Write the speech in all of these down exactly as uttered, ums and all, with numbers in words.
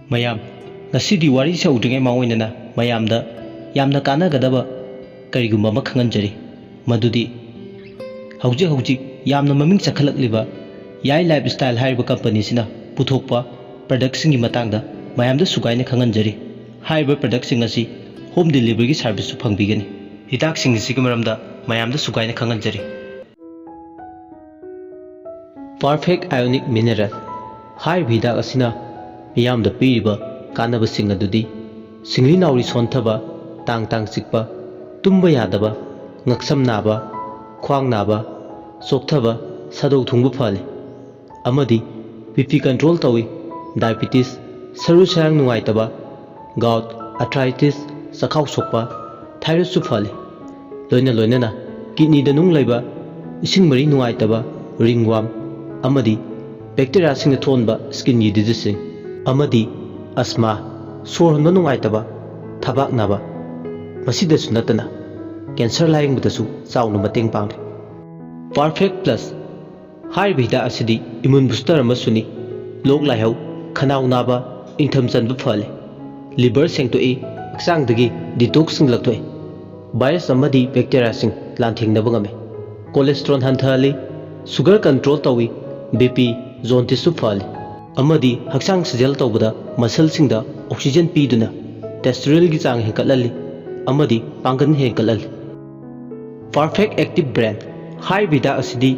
ꯃꯌꯥꯝ, ꯉꯁꯤꯗꯤ ꯋꯥꯔꯤ ꯁꯧꯗ꯭ꯔꯤꯉꯩ ꯃꯥꯡꯑꯣꯏꯅꯅ ꯃꯌꯥꯝꯗ ꯌꯥꯝꯅ ꯀꯥꯟꯅꯒꯗꯕ ꯀꯔꯤꯒꯨꯝꯕ ꯑꯃ ꯈꯪꯍꯟꯖꯔꯤ꯫ ꯃꯗꯨꯗꯤ ꯍꯧꯖꯤꯛ ꯍꯧꯖꯤꯛ ꯌꯥꯝꯅ ꯃꯃꯤꯡ ꯆꯠꯈꯠꯂꯛꯂꯤꯕ ꯌꯥꯏ ꯂꯥꯏꯐ ꯁ꯭ꯇꯥꯏꯜ ꯍꯥꯏꯔꯤꯕ ꯀꯝꯄꯅꯤꯁꯤꯅ ꯄꯨꯊꯣꯛꯄ ꯄ꯭ꯔꯗꯛꯁꯤꯡꯒꯤ ꯃꯇꯥꯡꯗ ꯃꯌꯥꯝꯗ ꯁꯨꯒꯥꯏꯅ ꯈꯪꯍꯟꯖꯔꯤ꯫ ꯍꯥꯏꯔꯤꯕ ꯄ꯭ꯔꯗꯛꯁꯤꯡ ꯑꯁꯤ ꯍꯣꯝ ꯗꯦꯂꯤꯚꯔꯤꯒꯤ ꯁꯥꯔꯚꯤꯁꯁꯨ ꯐꯪꯕꯤꯒꯅꯤ꯫ ꯍꯤꯗꯥꯛꯁꯤꯡ ꯑꯁꯤꯒꯤ ꯃꯔꯝꯗ ꯃꯌꯥꯝꯗ ꯁꯨꯒꯥꯏꯅ ꯈꯪꯍꯟꯖꯔꯤ꯫ ꯄꯔꯐꯦꯛ ꯑꯥꯏꯑꯣꯅꯤꯛ ꯃꯤꯅꯔꯦꯜ ꯍꯥꯏꯔꯤꯕ ꯍꯤꯗꯥꯛ ꯑꯁꯤꯅ ꯃꯤꯌꯥꯝꯗ ꯄꯤꯔꯤꯕ ꯀꯥꯟꯅꯕꯁꯤꯡ ꯑꯗꯨꯗꯤ ꯁꯤꯡꯂꯤ ꯅꯥꯎꯔꯤ ꯁꯣꯟꯊꯕ, ꯇꯥꯡ ꯇꯥꯡ ꯆꯤꯛꯄ, ꯇꯨꯝꯕ ꯌꯥꯗꯕ, ꯉꯛꯁꯝ ꯅꯥꯕ, ꯈ꯭ꯋꯥꯡ ꯅꯥꯕ, ꯆꯣꯛꯊꯕ, ꯁꯥꯗꯧ ꯊꯨꯡꯕ ꯐꯍꯜꯂꯤ꯫ ꯑꯃꯗꯤ ꯕꯤ ꯄꯤ ꯀꯟꯇ꯭ꯔꯣꯜ ꯇꯧꯏ, ꯗꯥꯏꯕꯤꯇꯤꯁ, ꯁꯔꯨ ꯁꯌꯥꯡ ꯅꯨꯡꯉꯥꯏꯇꯕ, ꯒꯥꯎꯠ, ꯑꯥꯔꯊ꯭ꯔꯥꯏꯇꯤꯁ, ꯆꯈꯥꯎ ꯁꯣꯛꯄ, ꯊꯥꯏꯔꯣꯏꯗꯁꯨ ꯐꯍꯜꯂꯤ꯫ ꯂꯣꯏꯅ ꯂꯣꯏꯅꯅ ꯀꯤꯗꯅꯤꯗ ꯅꯨꯡ ꯂꯩꯕ, ꯏꯁꯤꯡ ꯃꯔꯤ ꯅꯨꯡꯉꯥꯏꯇꯕ, ꯔꯤꯡ ꯋꯥꯝ ꯑꯃꯗꯤ ꯕꯦꯛꯇꯦꯔꯤꯌꯥꯁꯤꯡꯅ ꯊꯣꯛꯍꯟꯕ ꯁ꯭ꯀꯤꯟꯒꯤ ꯗꯤꯖꯤꯖꯁꯤꯡ ꯑꯃꯗꯤ ꯑꯁꯃꯥ, ꯁꯣꯔ ꯍꯣꯟꯕ ꯅꯨꯡꯉꯥꯏꯇꯕ, ꯊꯕꯥꯛ ꯅꯥꯕ, ꯃꯁꯤꯗꯁꯨ ꯅꯠꯇꯅ ꯀꯦꯟꯁꯔ ꯂꯥꯌꯦꯡꯕꯗꯁꯨ ꯆꯥꯎꯅ ꯃꯇꯦꯡ ꯄꯥꯡꯂꯤ꯫ ꯄꯔꯐꯦꯛ ꯄ꯭ꯂꯁ ꯍꯥꯏꯔꯤꯕ ꯍꯤꯗꯥꯛ ꯑꯁꯤꯗꯤ ꯏꯃ꯭ꯌꯨꯟ ꯕꯨꯁꯇꯔ ꯑꯃꯁꯨꯅꯤ꯫ ꯂꯣꯛ ꯂꯥꯏꯍꯧ, ꯈꯅꯥꯎ ꯅꯥꯕ, ꯏꯪꯊꯝ ꯆꯟꯕ ꯐꯍꯜꯂꯤ꯫ ꯂꯤꯚꯔ ꯁꯦꯡꯗꯣꯛꯏ, ꯍꯛꯆꯥꯡꯗꯒꯤ ꯗꯤꯇꯣꯛꯁꯁꯤꯡ ꯂꯧꯊꯣꯛꯏ꯫ ꯚꯥꯏꯔꯁ ꯑꯃꯗꯤ ꯕꯦꯛꯇꯦꯔꯤꯌꯥꯁꯤꯡ ꯂꯥꯟꯊꯦꯡꯅꯕ ꯉꯝꯃꯤ꯫ ꯀꯣꯂꯦꯁꯇ꯭ꯔꯣꯜ ꯍꯟꯊꯍꯜꯂꯤ, ꯁꯨꯒꯔ ꯀꯟꯇ꯭ꯔꯣꯜ ꯇꯧꯏ, ꯕꯤ ꯄꯤ, ꯖꯣꯟꯗꯤꯁꯁꯨ ꯐꯍꯜꯂꯤ꯫ ꯑꯃꯗꯤ ꯍꯛꯆꯥꯡ ꯁꯥꯖꯦꯜ ꯇꯧꯕꯗ ꯃꯁꯜꯁꯤꯡꯗ ꯑꯣꯛꯁꯤꯖꯦꯟ ꯄꯤꯗꯨꯅ ꯇꯦꯁꯇꯣꯁꯇꯦꯔꯣꯟꯒꯤ ꯆꯥꯡ ꯍꯦꯟꯒꯠꯍꯜꯂꯤ ꯑꯃꯗꯤ ꯄꯥꯡꯒꯜ ꯍꯦꯟꯒꯠꯍꯜꯂꯤ꯫ ꯄꯔꯐꯦꯛ ꯑꯦꯛꯇꯤꯚ ꯕ꯭ꯔꯦꯟ ꯍꯥꯏꯔꯤꯕ ꯍꯤꯗꯥꯛ ꯑꯁꯤꯗꯤ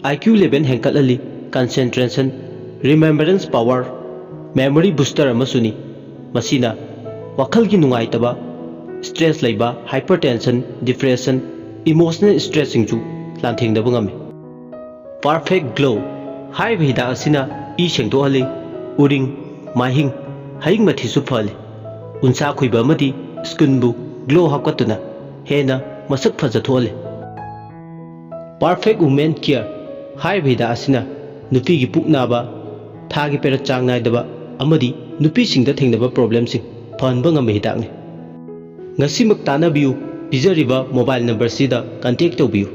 ꯑꯥꯏ ꯀ꯭ꯌꯨ ꯂꯦꯚꯦꯜ ꯍꯦꯟꯒꯠꯍꯜꯂꯤ, ꯀꯟꯁꯦꯟꯇ꯭ꯔꯦꯁꯟ, ꯔꯤꯃꯦꯝꯕꯔꯦꯟꯁ ꯄꯥꯋꯔ, ꯃꯦꯃꯣꯔꯤ ꯕꯨꯁꯇꯔ ꯑꯃꯁꯨꯅꯤ꯫ ꯃꯁꯤꯅ ꯋꯥꯈꯜꯒꯤ ꯅꯨꯡꯉꯥꯏꯇꯕ, ꯁ꯭ꯇ꯭ꯔꯦꯁ ꯂꯩꯕ, ꯍꯥꯏꯄꯔꯇꯦꯟꯁꯟ, ꯗꯤꯄ꯭ꯔꯦꯁꯟ, ꯏꯃꯣꯁꯅꯦꯜ ꯁ꯭ꯇ꯭ꯔꯦꯁꯁꯤꯡꯁꯨ ꯂꯥꯟꯊꯦꯡꯅꯕ ꯉꯝꯃꯤ꯫ ꯄꯔꯐꯦꯛ ꯒ꯭ꯂꯣ ꯍꯥꯏꯔꯤꯕ ꯍꯤꯗꯥꯛ ꯑꯁꯤꯅ ꯏ ꯁꯦꯡꯗꯣꯛꯍꯜꯂꯤ, ꯎꯔꯤꯡ, ꯃꯥꯏꯍꯤꯡ, ꯍꯌꯤꯡ ꯃꯊꯤꯁꯨ ꯐꯍꯜꯂꯤ꯫ ꯎꯟꯁꯥ ꯈꯨꯏꯕ ꯑꯃꯗꯤ ꯁ꯭ꯀꯤꯟꯕꯨ ꯒ꯭ꯂꯣ ꯍꯥꯞꯀꯠꯇꯨꯅ ꯍꯦꯟꯅ ꯃꯁꯛ ꯐꯖꯊꯣꯛꯍꯜꯂꯤ꯫ ꯄꯔꯐꯦꯛ ꯋꯨꯃꯦꯟ ꯀꯤꯌꯔ ꯍꯥꯏꯔꯤꯕ ꯍꯤꯗꯥꯛ ꯑꯁꯤꯅ ꯅꯨꯄꯤꯒꯤ ꯄꯨꯛ ꯅꯥꯕ, ꯊꯥꯒꯤ ꯄꯦꯔꯠ ꯆꯥꯡ ꯅꯥꯏꯗꯕ ꯑꯃꯗꯤ ꯅꯨꯄꯤꯁꯤꯡꯗ ꯊꯦꯡꯅꯕ ꯄ꯭ꯔꯣꯕ꯭ꯂꯦꯝꯁꯤꯡ ꯐꯍꯟꯕ ꯉꯝꯕ ꯍꯤꯗꯥꯛꯅꯤ꯫ ꯉꯁꯤꯃꯛ ꯇꯥꯟꯅꯕꯤꯌꯨ, ꯄꯤꯖꯔꯤꯕ ꯃꯣꯕꯥꯏꯜ ꯅꯝꯕꯔꯁꯤꯗ ꯀꯟꯇꯦꯛ ꯇꯧꯕꯤꯌꯨ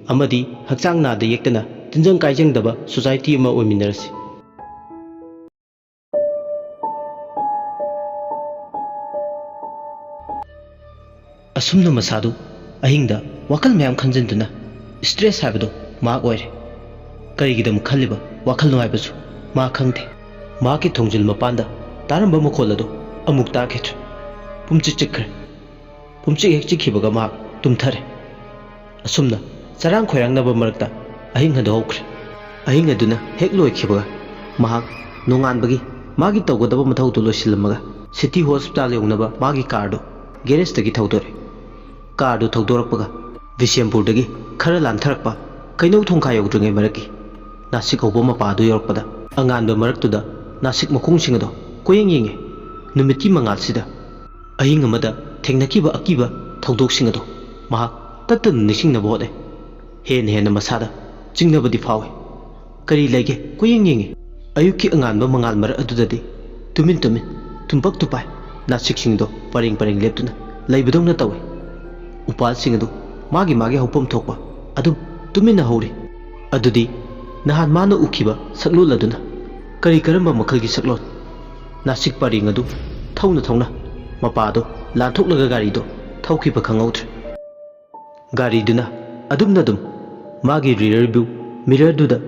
ꯑꯃꯗꯤ ꯍꯛꯆꯥꯡ ꯅꯥꯗ ꯌꯦꯛꯇꯅ ꯇꯤꯟꯖꯪ ꯀꯥꯏꯖꯪꯗꯕ ꯁꯣꯁꯥꯏꯇꯤ ꯑꯃ ꯑꯣꯏꯃꯤꯟꯅꯔꯁꯤ꯫ ꯑꯁꯨꯝꯅ ꯃꯁꯥꯗꯨ ꯑꯍꯤꯡꯗ ꯋꯥꯈꯜ ꯃꯌꯥꯝ ꯈꯟꯖꯤꯟꯗꯨꯅ ꯁ꯭ꯇ꯭ꯔꯦꯁ ꯍꯥꯏꯕꯗꯨ ꯃꯍꯥꯛ ꯑꯣꯏꯔꯦ꯫ ꯀꯔꯤꯒꯤꯗꯃꯛ ꯈꯜꯂꯤꯕ ꯋꯥꯈꯜꯅꯣ ꯍꯥꯏꯕꯁꯨ ꯃꯥ ꯈꯪꯗꯦ꯫ ꯃꯍꯥꯛꯀꯤ ꯊꯣꯡꯖꯤꯜ ꯃꯄꯥꯟꯗ ꯇꯥꯔꯝꯕ ꯃꯈꯣꯜ ꯑꯗꯨ ꯑꯃꯨꯛ ꯇꯥꯈꯤꯗ꯭ꯔꯦ꯫ ꯄꯨꯝꯆꯤꯛ ꯆꯤꯛꯈ꯭ꯔꯦ꯫ ꯄꯨꯝꯆꯤꯛ ꯍꯦꯛ ꯆꯤꯛꯈꯤꯕꯒ ꯃꯍꯥꯛ ꯇꯨꯝꯊꯔꯦ꯫ ꯑꯁꯨꯝꯅ ꯆꯔꯥꯡ ꯈꯣꯏꯔꯥꯡꯅꯕ ꯃꯔꯛꯇ ꯑꯍꯤꯡ ꯑꯗꯨ ꯍꯧꯈ꯭ꯔꯦ꯫ ꯑꯍꯤꯡ ꯑꯗꯨꯅ ꯍꯦꯛ ꯂꯣꯏꯈꯤꯕꯒ ꯃꯍꯥꯛ ꯅꯣꯡꯉꯥꯟꯕꯒꯤ ꯃꯥꯒꯤ ꯇꯧꯒꯗꯕ ꯃꯊꯧꯗꯨ ꯂꯣꯏꯁꯤꯜꯂꯝꯃꯒ ꯁꯤꯇꯤ ꯍꯣꯁꯄꯤꯇꯥꯜ ꯌꯧꯅꯕ ꯃꯥꯒꯤ ꯀꯥꯔꯗꯨ ꯒꯦꯔꯦꯖꯇꯒꯤ ꯊꯧꯗꯣꯔꯛꯑꯦ꯫ ꯀꯥꯔꯗꯨ ꯊꯧꯗꯣꯔꯛꯄꯒ ꯕꯤꯁꯦꯝꯄꯨꯔꯗꯒꯤ ꯈꯔ ꯂꯥꯟꯊꯔꯛꯄ ꯀꯩꯅꯧ ꯊꯣꯡꯈꯥ ꯌꯧꯗ꯭ꯔꯤꯉꯩ ꯃꯔꯛꯀꯤ ꯅꯥꯁꯤꯛ ꯍꯧꯕ ꯃꯄꯥ ꯑꯗꯨ ꯌꯧꯔꯛꯄꯗ ꯑꯉꯥꯟꯕ ꯃꯔꯛꯇꯨꯗ ꯅꯥꯁꯤꯛ ꯃꯈꯣꯡꯁꯤꯡ ꯑꯗꯣ ꯀꯣꯏꯌꯦꯡ ꯌꯦꯡꯉꯦ꯫ ꯅꯨꯃꯤꯠꯀꯤ ꯃꯉꯥꯜꯁꯤꯗ ꯑꯍꯤꯡ ꯑꯃꯗ ꯊꯦꯡꯅꯈꯤꯕ ꯑꯀꯤꯕ ꯊꯧꯗꯣꯛꯁꯤꯡ ꯑꯗꯣ ꯃꯍꯥꯛ ꯇꯠꯇꯅ ꯅꯤꯡꯁꯤꯡꯅꯕ ꯍꯣꯠꯅꯩ꯫ ꯍꯦꯟꯅ ꯍꯦꯟꯅ ꯃꯁꯥꯗ ꯆꯤꯡꯅꯕꯗꯤ ꯐꯥꯎꯏ꯫ ꯀꯔꯤ ꯂꯩꯒꯦ ꯀꯣꯏꯌꯦꯡ ꯌꯦꯡꯉꯤ꯫ ꯑꯌꯨꯛꯀꯤ ꯑꯉꯥꯟꯕ ꯃꯉꯥꯜ ꯃꯔꯛ ꯑꯗꯨꯗꯗꯤ ꯇꯨꯃꯤꯟ ꯇꯨꯃꯤꯟ, ꯇꯨꯝꯄꯛ ꯇꯨꯄꯥꯏ ꯅꯥꯁꯤꯛꯁꯤꯡꯗꯣ ꯄꯔꯦꯡ ꯄꯔꯦꯡ ꯂꯦꯞꯇꯨꯅ ꯂꯩꯕꯗꯧꯅ ꯇꯧꯏ꯫ ꯎꯄꯥꯜꯁꯤꯡ ꯑꯗꯨ ꯃꯥꯒꯤ ꯃꯥꯒꯤ ꯍꯧꯐꯝ ꯊꯣꯛꯄ ꯑꯗꯨꯝ ꯇꯨꯃꯤꯟꯅ ꯍꯧꯔꯤ꯫ ꯑꯗꯨꯗꯤ ꯅꯍꯥꯟ ꯃꯥꯅ ꯎꯈꯤꯕ ꯁꯛꯂꯣꯟ ꯑꯗꯨꯅ ꯀꯔꯤ ꯀꯔꯝꯕ ꯃꯈꯜꯒꯤ ꯁꯛꯂꯣꯟ? ꯅꯥꯁꯤꯛ ꯄꯔꯦꯡ ꯑꯗꯨ ꯊꯧꯅ ꯊꯧꯅ ꯃꯄꯥꯗꯣ ꯂꯥꯟꯊꯣꯛꯂꯒ ꯒꯥꯔꯤꯗꯣ ꯊꯧꯈꯤꯕ ꯈꯪꯍꯧꯗ꯭ꯔꯦ꯫ ꯒꯥꯔꯤꯗꯨꯅ ꯑꯗꯨꯝꯅ ꯑꯗꯨꯝ ꯃꯥꯒꯤ rear view mirrorꯗꯨꯗ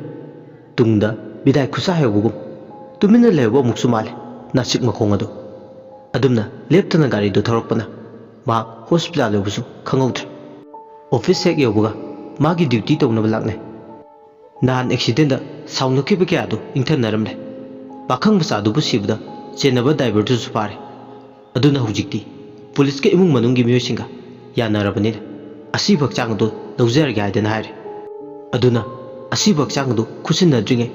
ꯇꯨꯡꯗ ꯕꯤꯗꯥꯏ ꯈꯨꯠꯁꯥ ꯍꯩꯍꯧꯕꯒꯨꯝ ꯇꯨꯃꯤꯟꯅ ꯂꯩꯍꯧꯕ ꯑꯃꯨꯛꯁꯨ ꯃꯥꯜꯂꯦ ꯅꯥꯁꯤꯛ ꯃꯈꯣꯡ ꯑꯗꯨ꯫ ꯑꯗꯨꯝꯅ ꯂꯦꯞꯇꯅ ꯒꯥꯔꯤꯗꯨ ꯊꯧꯔꯛꯄꯅ ꯃꯍꯥꯛ ꯍꯣꯁꯄꯤꯇꯥꯜ ꯌꯧꯕꯁꯨ ꯈꯪꯍꯧꯗ꯭ꯔꯦ꯫ ꯑꯣꯐꯤꯁ ꯍꯦꯛ ꯌꯧꯕꯒ ꯃꯥꯒꯤ ꯗ꯭ꯌꯨꯇꯤ ꯇꯧꯅꯕ ꯂꯥꯛꯅꯩ꯫ ꯅꯍꯥꯟ ꯑꯦꯛꯁꯤꯗꯦꯟꯗ ꯁꯥꯎꯅꯈꯤꯕ ꯀꯌꯥꯗꯨ ꯏꯪꯊꯅꯔꯝꯂꯦ꯫ ꯄꯥꯈꯪ ꯃꯆꯥꯗꯨꯕꯨ ꯁꯤꯕꯗ ꯆꯦꯟꯅꯕ ꯗ꯭ꯔꯥꯏꯚꯔꯗꯨꯁꯨ ꯐꯥꯔꯦ꯫ ꯑꯗꯨꯅ ꯍꯧꯖꯤꯛꯇꯤ ꯄꯨꯂꯤꯁꯀ ꯏꯃꯨꯡ ꯃꯅꯨꯡꯒꯤ ꯃꯤꯑꯣꯏꯁꯤꯡꯒ ꯌꯥꯅꯔꯕꯅꯤꯅ ꯑꯁꯤꯕ ꯍꯛꯆꯥꯡ ꯑꯗꯨ ꯂꯧꯖꯔꯒꯦ ꯍꯥꯏꯗꯅ ꯍꯥꯏꯔꯦ꯫ ꯑꯗꯨꯅ ꯑꯁꯤꯕ ꯍꯛꯆꯥꯡ ꯑꯗꯨ ꯈꯨꯠꯁꯤꯟꯅꯗ꯭ꯔꯤꯉꯩ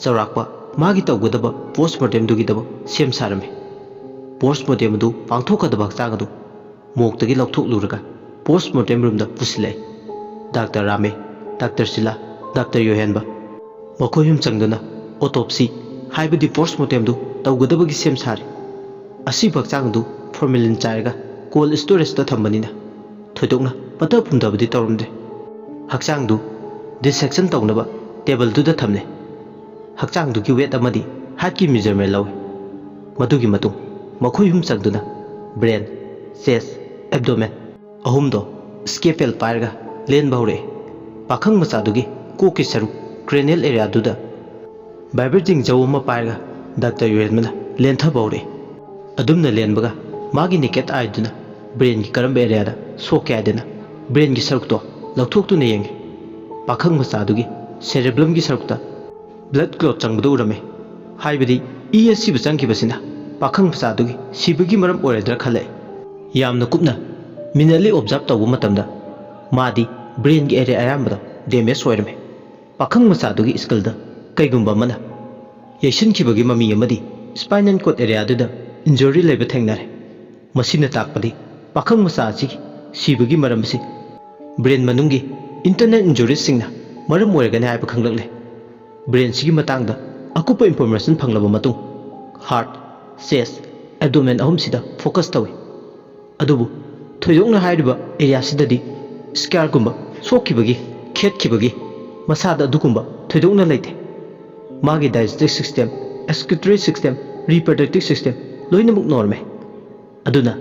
ꯆꯥꯎꯔꯥꯛꯄ ꯃꯥꯒꯤ ꯇꯧꯒꯗꯕ ꯄꯣꯁꯃꯣꯔꯇꯦꯝꯗꯨꯒꯤꯗꯃꯛ ꯁꯦꯝ ꯁꯥꯔꯝꯃꯤ꯫ ꯄꯣꯁꯃꯣꯔꯇꯦꯝ ꯑꯗꯨ ꯄꯥꯡꯊꯣꯛꯀꯗꯕ ꯍꯛꯆꯥꯡ ꯑꯗꯨ ꯃꯣꯔꯒꯇꯒꯤ ꯂꯧꯊꯣꯛꯂꯨꯔꯒ ꯄꯣꯁꯃꯣꯔꯇꯦꯝ ꯔꯨꯝꯗ ꯄꯨꯁꯤꯜꯂꯛꯏ꯫ ꯗꯥꯛꯇꯔ ꯔꯥꯃꯦ, ꯗꯥꯛꯇꯔ ꯁꯤꯂꯥ, ꯗꯥꯛꯇꯔ ꯌꯣꯍꯦꯟꯕ, ꯃꯈꯣꯏ ꯑꯍꯨꯝ ꯆꯪꯗꯨꯅ ꯑꯣꯇꯣꯞꯁꯤ ꯍꯥꯏꯕꯗꯤ ꯄꯣꯁꯃꯣꯔꯇꯦꯝꯗꯨ ꯇꯧꯒꯗꯕꯒꯤ ꯁꯦꯝ ꯁꯥꯔꯤ꯫ ꯑꯁꯤꯕ ꯍꯛꯆꯥꯡ ꯑꯗꯨ ꯐꯣꯔꯃꯦꯂꯤꯟ ꯆꯥꯏꯔꯒ ꯀꯣꯜ ꯁ꯭ꯇꯣꯔꯦꯖꯇ ꯊꯝꯕꯅꯤꯅ ꯊꯣꯏꯗꯣꯛꯅ ꯄꯠꯊ ꯄꯨꯝꯊꯕꯗꯤ ꯇꯧꯔꯝꯗꯦ꯫ ꯍꯛꯆꯥꯡꯗꯨ ꯗꯤꯁꯦꯛꯁꯟ ꯇꯧꯅꯕ ꯇꯦꯕꯜꯗꯨꯗ ꯊꯝꯂꯦ꯫ ꯍꯛꯆꯥꯡꯗꯨꯒꯤ ꯋꯦꯠ ꯑꯃꯗꯤ ꯍꯥꯏꯠꯀꯤ ꯃꯤꯖꯔꯃꯦꯟ ꯂꯧꯏ꯫ ꯃꯗꯨꯒꯤ ꯃꯇꯨꯡ ꯃꯈꯣꯏ ꯑꯍꯨꯝ ꯆꯪꯗꯨꯅ ꯕ꯭ꯔꯦꯟ, ꯆꯦꯁ, ꯑꯦꯕꯗꯣꯃꯦꯟ, ꯑꯍꯨꯝꯗꯣ ꯁ꯭ꯀꯦꯄꯦꯜ ꯄꯥꯏꯔꯒ ꯂꯦꯟꯕ ꯍꯧꯔꯛꯑꯦ꯫ ꯄꯥꯈꯪ ꯃꯆꯥꯗꯨꯒꯤ ꯀꯣꯛꯀꯤ ꯁꯔꯨꯛ, ꯀ꯭ꯔꯦꯅꯤꯌꯦꯜ ꯑꯦꯔꯤꯌꯥꯗꯨꯗ ꯚꯥꯏꯕ꯭ꯔꯦꯇꯤꯡ ꯖꯧ ꯑꯃ ꯄꯥꯏꯔꯒ ꯗꯥꯛꯇꯔ ꯌꯨꯍꯦꯟꯕꯅ ꯂꯦꯟꯊꯕ ꯍꯧꯔꯛꯑꯦ꯫ ꯑꯗꯨꯝꯅ ꯂꯦꯟꯕꯒ ꯃꯥꯒꯤ ꯅꯦꯀꯦꯠ ꯑꯥꯏꯗꯨꯅ ꯕ꯭ꯔꯦꯟꯒꯤ ꯀꯔꯝꯕ ꯑꯦꯔꯤꯌꯥꯗ ꯁꯣꯛꯀꯦ ꯍꯥꯏꯗꯅ ꯕ꯭ꯔꯦꯟꯒꯤ ꯁꯔꯨꯛꯇꯣ ꯂꯧꯊꯣꯛꯇꯨꯅ ꯌꯦꯡꯉꯦ꯫ ꯄꯥꯈꯪ ꯃꯆꯥꯗꯨꯒꯤ ꯁꯦꯔꯦꯕ꯭ꯂꯝꯒꯤ ꯁꯔꯨꯛꯇ ꯕ꯭ꯂꯗ ꯀ꯭ꯂꯣꯠ ꯆꯪꯕꯗꯨ ꯎꯔꯝꯃꯦ꯫ ꯍꯥꯏꯕꯗꯤ ꯏ ꯑꯁꯤꯕ ꯆꯪꯈꯤꯕꯁꯤꯅ ꯄꯥꯈꯪ ꯃꯆꯥꯗꯨꯒꯤ ꯁꯤꯕꯒꯤ ꯃꯔꯝ ꯑꯣꯏꯔꯗ꯭ꯔꯥ ꯈꯜꯂꯛꯑꯦ꯫ ꯌꯥꯝꯅ ꯀꯨꯞꯅ ꯃꯤꯅꯠꯂꯤ ꯑꯣꯕꯖꯥꯔꯕ ꯇꯧꯕ ꯃꯇꯝꯗ ꯃꯥꯗꯤ ꯕ꯭ꯔꯦꯟꯒꯤ ꯑꯦꯔꯤꯌꯥ ꯑꯌꯥꯝꯕꯗ ꯗꯦꯃꯦꯖ ꯑꯣꯏꯔꯝꯃꯦ꯫ ꯄꯥꯈꯪ ꯃꯆꯥꯗꯨꯒꯤ ꯁ꯭ꯀꯜꯗ ꯀꯩꯒꯨꯝꯕ ꯑꯃꯅ ꯌꯩꯁꯤꯟꯈꯤꯕꯒꯤ ꯃꯃꯤ ꯑꯃꯗꯤ ꯁ꯭ꯄꯥꯏꯅꯦꯜ ꯀꯣꯔꯗ ꯑꯦꯔꯤꯌꯥꯗꯨꯗ ꯏꯟꯖꯨꯔꯤ ꯂꯩꯕ ꯊꯦꯡꯅꯔꯦ꯫ ꯃꯁꯤꯅ ꯇꯥꯛꯄꯗꯤ ꯄꯥꯈꯪ ꯃꯆꯥ ꯑꯁꯤꯒꯤ ꯁꯤꯕꯒꯤ ꯃꯔꯝ ꯑꯁꯤ ꯕ꯭ꯔꯦꯟ ꯃꯅꯨꯡꯒꯤ ꯏꯟꯇꯔꯅꯦꯜ ꯏꯟꯖꯨꯔꯤꯁꯁꯤꯡꯅ ꯃꯔꯝ ꯑꯣꯏꯔꯒꯅꯤ ꯍꯥꯏꯕ ꯈꯪꯂꯛꯂꯦ꯫ ꯕ꯭ꯔꯦꯟꯁꯤꯒꯤ ꯃꯇꯥꯡꯗ ꯑꯀꯨꯞꯄ ꯏꯟꯐꯣꯔꯃꯦꯁꯟ ꯐꯪꯂꯕ ꯃꯇꯨꯡ ꯍꯥꯔꯠ, ꯆꯦꯁ, ꯑꯦꯕꯗꯣꯃꯦꯟ ꯑꯍꯨꯝꯁꯤꯗ ꯐꯣꯀꯁ ꯇꯧꯏ꯫ ꯑꯗꯨꯕꯨ ꯊꯣꯏꯗꯣꯛꯅ ꯍꯥꯏꯔꯤꯕ ꯑꯦꯔꯤꯌꯥꯁꯤꯗꯗꯤ ꯁ꯭ꯀꯥꯔꯒꯨꯝꯕ ꯁꯣꯛꯈꯤꯕꯒꯤ, ꯈꯦꯠꯈꯤꯕꯒꯤ ꯃꯁꯥꯗ ꯑꯗꯨꯒꯨꯝꯕ ꯊꯣꯏꯗꯣꯛꯅ ꯂꯩꯇꯦ꯫ ꯃꯥꯒꯤ digestive system, excretory system, reproductive system ꯂꯣꯏꯅꯃꯛ ꯅꯣꯔꯃꯦꯜ꯫ ꯑꯗꯨꯅ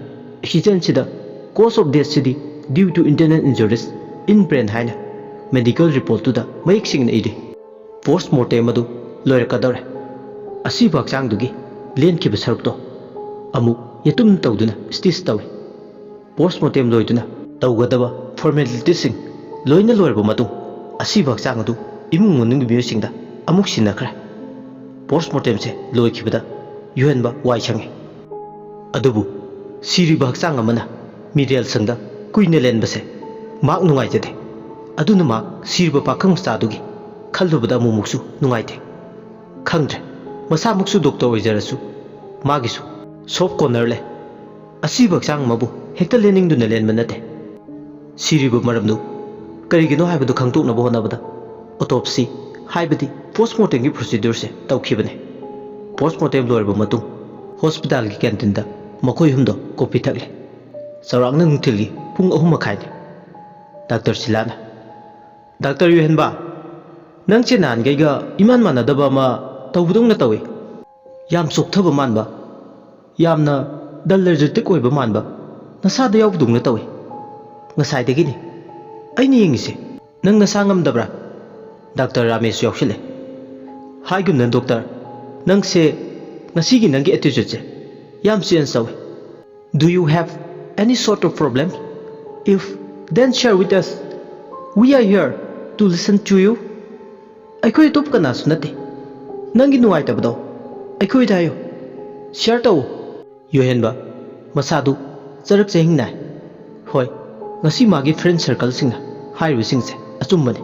ꯑꯦꯛꯁꯤꯗꯦꯟꯁꯤꯗ cause of deathꯁꯤꯗꯤ due to internal injuries in brain ꯍꯥꯏꯅ ꯃꯦꯗꯤꯀꯦꯜ ꯔꯤꯄꯣꯔꯠꯇꯨꯗ ꯃꯌꯦꯛ ꯁꯦꯡꯅ ꯏꯔꯤ꯫ ꯄꯣꯁ ꯃꯣꯔꯇꯦꯝ ꯑꯗꯨ ꯂꯣꯏꯔꯛꯀꯗꯧꯔꯦ꯫ ꯑꯁꯤꯕ ꯍꯛꯆꯥꯡꯗꯨꯒꯤ ꯂꯦꯟꯈꯤꯕ ꯁꯔꯨꯛꯇꯣ ꯑꯃꯨꯛ ꯌꯦꯇꯨꯝ ꯇꯧꯗꯨꯅ ꯁ꯭ꯇꯤꯆ ꯇꯧꯏ꯫ ꯄꯣꯁ ꯃꯣꯔꯇꯦꯝ ꯂꯣꯏꯗꯨꯅ ꯇꯧꯒꯗꯕ ꯐꯣꯔꯃꯦꯂꯤꯇꯤꯁꯤꯡ ꯂꯣꯏꯅ ꯂꯣꯏꯔꯕ ꯃꯇꯨꯡ ꯑꯁꯤꯕ ꯍꯛꯆꯥꯡ ꯑꯗꯨ ꯏꯃꯨꯡ ꯃꯅꯨꯡꯒꯤ ꯃꯤꯑꯣꯏꯁꯤꯡꯗ ꯑꯃꯨꯛ ꯁꯤꯟꯅꯈ꯭ꯔꯦ꯫ ꯄꯣꯁ ꯃꯣꯔꯇꯦꯝꯁꯦ ꯂꯣꯏꯈꯤꯕꯗ ꯌꯨꯍꯦꯟꯕ ꯋꯥꯏ ꯁꯪꯉꯤ꯫ ꯑꯗꯨꯕꯨ ꯁꯤꯔꯤꯕ ꯍꯛꯆꯥꯡ ꯑꯃꯅ ꯃꯤꯔꯦꯜ ꯁꯪꯗ ꯀꯨꯏꯅ ꯂꯦꯟꯕꯁꯦ ꯃꯍꯥꯛ ꯅꯨꯡꯉꯥꯏꯖꯗꯦ꯫ ꯑꯗꯨꯅ ꯃꯍꯥꯛ ꯁꯤꯔꯤꯕ ꯄꯥꯈꯪ ꯃꯆꯥꯗꯨꯒꯤ ꯈꯜꯂꯨꯕꯗ ꯑꯃꯨꯛꯃꯨꯛꯁꯨ ꯅꯨꯡꯉꯥꯏꯇꯦ꯫ ꯈꯪꯗ꯭ꯔꯦ, ꯃꯁꯥꯃꯛꯁꯨ ꯗꯣꯛꯇꯔ ꯑꯣꯏꯖꯔꯁꯨ ꯃꯥꯒꯤꯁꯨ ꯁꯣꯐ ꯀꯣꯔꯅꯔ ꯂꯩ꯫ ꯑꯁꯤꯕ ꯍꯛꯆꯥꯡ ꯑꯃꯕꯨ ꯍꯦꯛꯇ ꯂꯦꯟꯅꯤꯡꯗꯨꯅ ꯂꯦꯟꯕ ꯅꯠꯇꯦ꯫ ꯁꯤꯔꯤꯕ ꯃꯔꯝꯗꯨ ꯀꯔꯤꯒꯤꯅꯣ ꯍꯥꯏꯕꯗꯨ ꯈꯪꯗꯣꯛꯅꯕ ꯍꯣꯠꯅꯕꯗ ꯑꯣꯇꯣꯞꯁꯤ, ꯍꯥꯏꯕꯗꯤ ꯄꯣꯁꯃꯣꯔꯇꯦꯝꯒꯤ ꯄ꯭ꯔꯣꯁꯤꯗ꯭ꯌꯨꯔꯁꯦ ꯇꯧꯈꯤꯕꯅꯤ꯫ ꯄꯣꯁꯃꯣꯔꯇꯦꯝ ꯂꯣꯏꯔꯕ ꯃꯇꯨꯡ ꯍꯣꯁꯄꯤꯇꯥꯜꯒꯤ ꯀꯦꯟꯇꯤꯟꯗ ꯃꯈꯣꯏ ꯑꯍꯨꯝꯗꯣ ꯀꯣꯐꯤ ꯊꯛꯂꯦ꯫ ꯆꯥꯎꯔꯥꯛꯅ ꯅꯨꯡꯊꯤꯜꯒꯤ ꯄꯨꯡ ꯑꯍꯨꯝ ꯃꯈꯥꯏꯅꯤ꯫ ꯗꯥꯛꯇꯔ ꯁꯤꯂꯥꯅ, "ꯗꯥꯛꯇꯔ ꯌꯨꯍꯦꯟꯕ, ꯅꯪꯁꯦ ꯅꯍꯥꯟꯈꯩꯒ ꯏꯃꯥꯟ ꯃꯥꯟꯅꯗꯕ ꯑꯃ ꯇꯧꯕꯗꯧꯅ ꯇꯧꯏ꯫ ꯌꯥꯝ ꯆꯣꯛꯊꯕ ꯃꯥꯟꯕ, ꯌꯥꯝꯅ ꯗꯜ ꯂꯦꯊꯥꯔꯖꯤꯛ ꯑꯣꯏꯕ ꯃꯥꯟꯕ ꯅꯁꯥꯗ ꯌꯥꯎꯕꯗꯧꯅ ꯇꯧꯏ꯫ "ꯉꯁꯥꯏꯗꯒꯤꯅꯤ ꯑꯩꯅ ꯌꯦꯡꯉꯤꯁꯦ꯫ ꯅꯪ ꯅꯁꯥ ꯉꯝꯗꯕ꯭ꯔꯥ?" ꯗꯥꯛꯇꯔ ꯔꯥꯃꯦꯁꯁꯨ ꯌꯥꯎꯁꯤꯜꯂꯦ꯫ "ꯍꯥꯏꯒꯨꯝꯅ ꯗꯣꯛꯇꯔ, ꯅꯪꯁꯦ ꯉꯁꯤꯒꯤ ꯅꯪꯒꯤ ꯑꯦꯇꯤꯆꯨꯠꯁꯦ ꯌꯥꯝ ꯆꯦꯟꯖ ꯇꯧꯋꯦ꯫ Do you have any sort of problem? If, then share with us. We are here to listen to you." "ꯑꯩꯈꯣꯏ ꯑꯇꯣꯞꯄ ꯀꯅꯥꯁꯨ ꯅꯠꯇꯦ꯫ ꯅꯪꯒꯤ ꯅꯨꯡꯉꯥꯏꯇꯕꯗꯣ ꯑꯩꯈꯣꯏꯗ ꯍꯥꯏꯌꯨ, ꯁꯤꯌꯔ ꯇꯧ꯫" ꯌꯣꯍꯦꯟꯕ ꯃꯁꯥꯗꯨ ꯆꯔꯛ ꯆꯍꯤꯡ ꯅꯥꯏ꯫ "ꯍꯣꯏ, ꯉꯁꯤ ꯃꯥꯒꯤ ꯐ꯭ꯔꯦꯟ ꯁꯔꯀꯜꯁꯤꯡꯅ ꯍꯥꯏꯔꯤꯕꯁꯤꯡꯁꯦ ꯑꯆꯨꯝꯕꯅꯤ꯫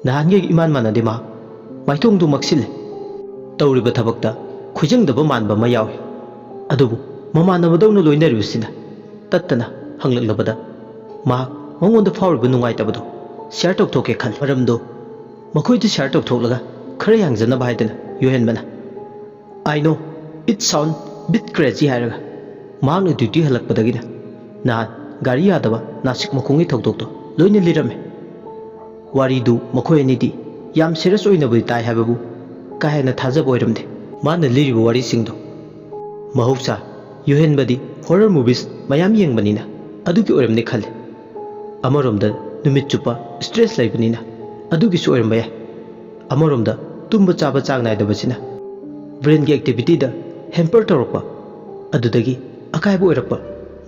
ꯅꯍꯥꯟꯒꯩꯒ ꯏꯃꯥꯟ ꯃꯥꯟꯅꯗꯦ ꯃꯍꯥꯛ꯫ ꯃꯥꯏꯊꯣꯡꯗꯨ ꯃꯛꯁꯤꯜꯂꯦ꯫ ꯇꯧꯔꯤꯕ ꯊꯕꯛꯇ ꯈꯣꯏꯖꯪꯗꯕ ꯃꯥꯟꯕ ꯑꯃ ꯌꯥꯎꯏ꯫ ꯑꯗꯨꯕꯨ ꯃꯃꯥꯟꯅꯕꯗꯧꯅ ꯂꯣꯏꯅꯔꯤꯕꯁꯤꯅ ꯇꯠꯇꯅ ꯍꯪꯂꯛꯂꯕꯗ ꯃꯍꯥꯛ ꯃꯉꯣꯟꯗ ꯐꯥꯎꯔꯤꯕ ꯅꯨꯡꯉꯥꯏꯇꯕꯗꯨ ꯁꯤꯌꯔ ꯇꯧꯊꯣꯛꯀꯦ ꯈꯜꯂꯤ꯫ ꯃꯔꯝꯗꯨ ꯃꯈꯣꯏꯗ ꯁꯤꯌꯔ ꯇꯧꯊꯣꯛꯂꯒ ꯈꯔ ꯌꯥꯡꯖꯅꯕ ꯍꯥꯏꯗꯅ ꯌꯣꯍꯦꯟꯕꯅ, "I know, it sound bit crazy" ꯍꯥꯏꯔꯒ ꯃꯍꯥꯛꯅ ꯗ꯭ꯌꯨꯇꯤ ꯍꯜꯂꯛꯄꯗꯒꯤꯅ ꯅꯍꯥꯟ ꯒꯥꯔꯤ ꯌꯥꯗꯕ ꯅꯥꯁꯤꯛ ꯃꯈꯣꯡꯒꯤ ꯊꯧꯗꯣꯛꯇꯣ ꯂꯣꯏꯅ ꯂꯤꯔꯝꯃꯦ꯫ ꯋꯥꯔꯤꯗꯨ ꯃꯈꯣꯏ ꯑꯅꯤꯗꯤ ꯌꯥꯝ ꯁꯤꯔꯤꯌꯁ ꯑꯣꯏꯅꯕꯨꯗꯤ ꯇꯥꯏ ꯍꯥꯏꯕꯕꯨ ꯀꯥ ꯍꯦꯟꯅ ꯊꯥꯖꯕ ꯑꯣꯏꯔꯝꯗꯦ꯫ ꯃꯥꯅ ꯂꯤꯔꯤꯕ ꯋꯥꯔꯤꯁꯤꯡꯗꯣ ꯃꯍꯧꯁꯥ ꯌꯣꯍꯦꯟꯕꯗꯤ ꯍꯣꯔꯔ ꯃꯨꯚꯤꯁ ꯃꯌꯥꯝ ꯌꯦꯡꯕꯅꯤꯅ ꯑꯗꯨꯒꯤ ꯑꯣꯏꯔꯝꯅꯤ ꯈꯜꯂꯤ꯫ ꯑꯃꯔꯣꯝꯗ ꯅꯨꯃꯤꯠ ꯆꯨꯞꯄ ꯁ꯭ꯇ꯭ꯔꯦꯁ ꯂꯩꯕꯅꯤꯅ ꯑꯗꯨꯒꯤꯁꯨ ꯑꯣꯏꯔꯝꯕ ꯌꯥꯏ꯫ ꯑꯃꯔꯣꯝꯗ ꯇꯨꯝꯕ ꯆꯥꯕ ꯆꯥꯡ ꯅꯥꯏꯗꯕꯁꯤꯅ ꯕ꯭ꯔꯦꯟꯒꯤ ꯑꯦꯛꯇꯤꯚꯤꯇꯤꯗ ꯍꯦꯝꯄꯔ ꯇꯧꯔꯛꯄ, ꯑꯗꯨꯗꯒꯤ ꯑꯀꯥꯏꯕ ꯑꯣꯏꯔꯛꯄ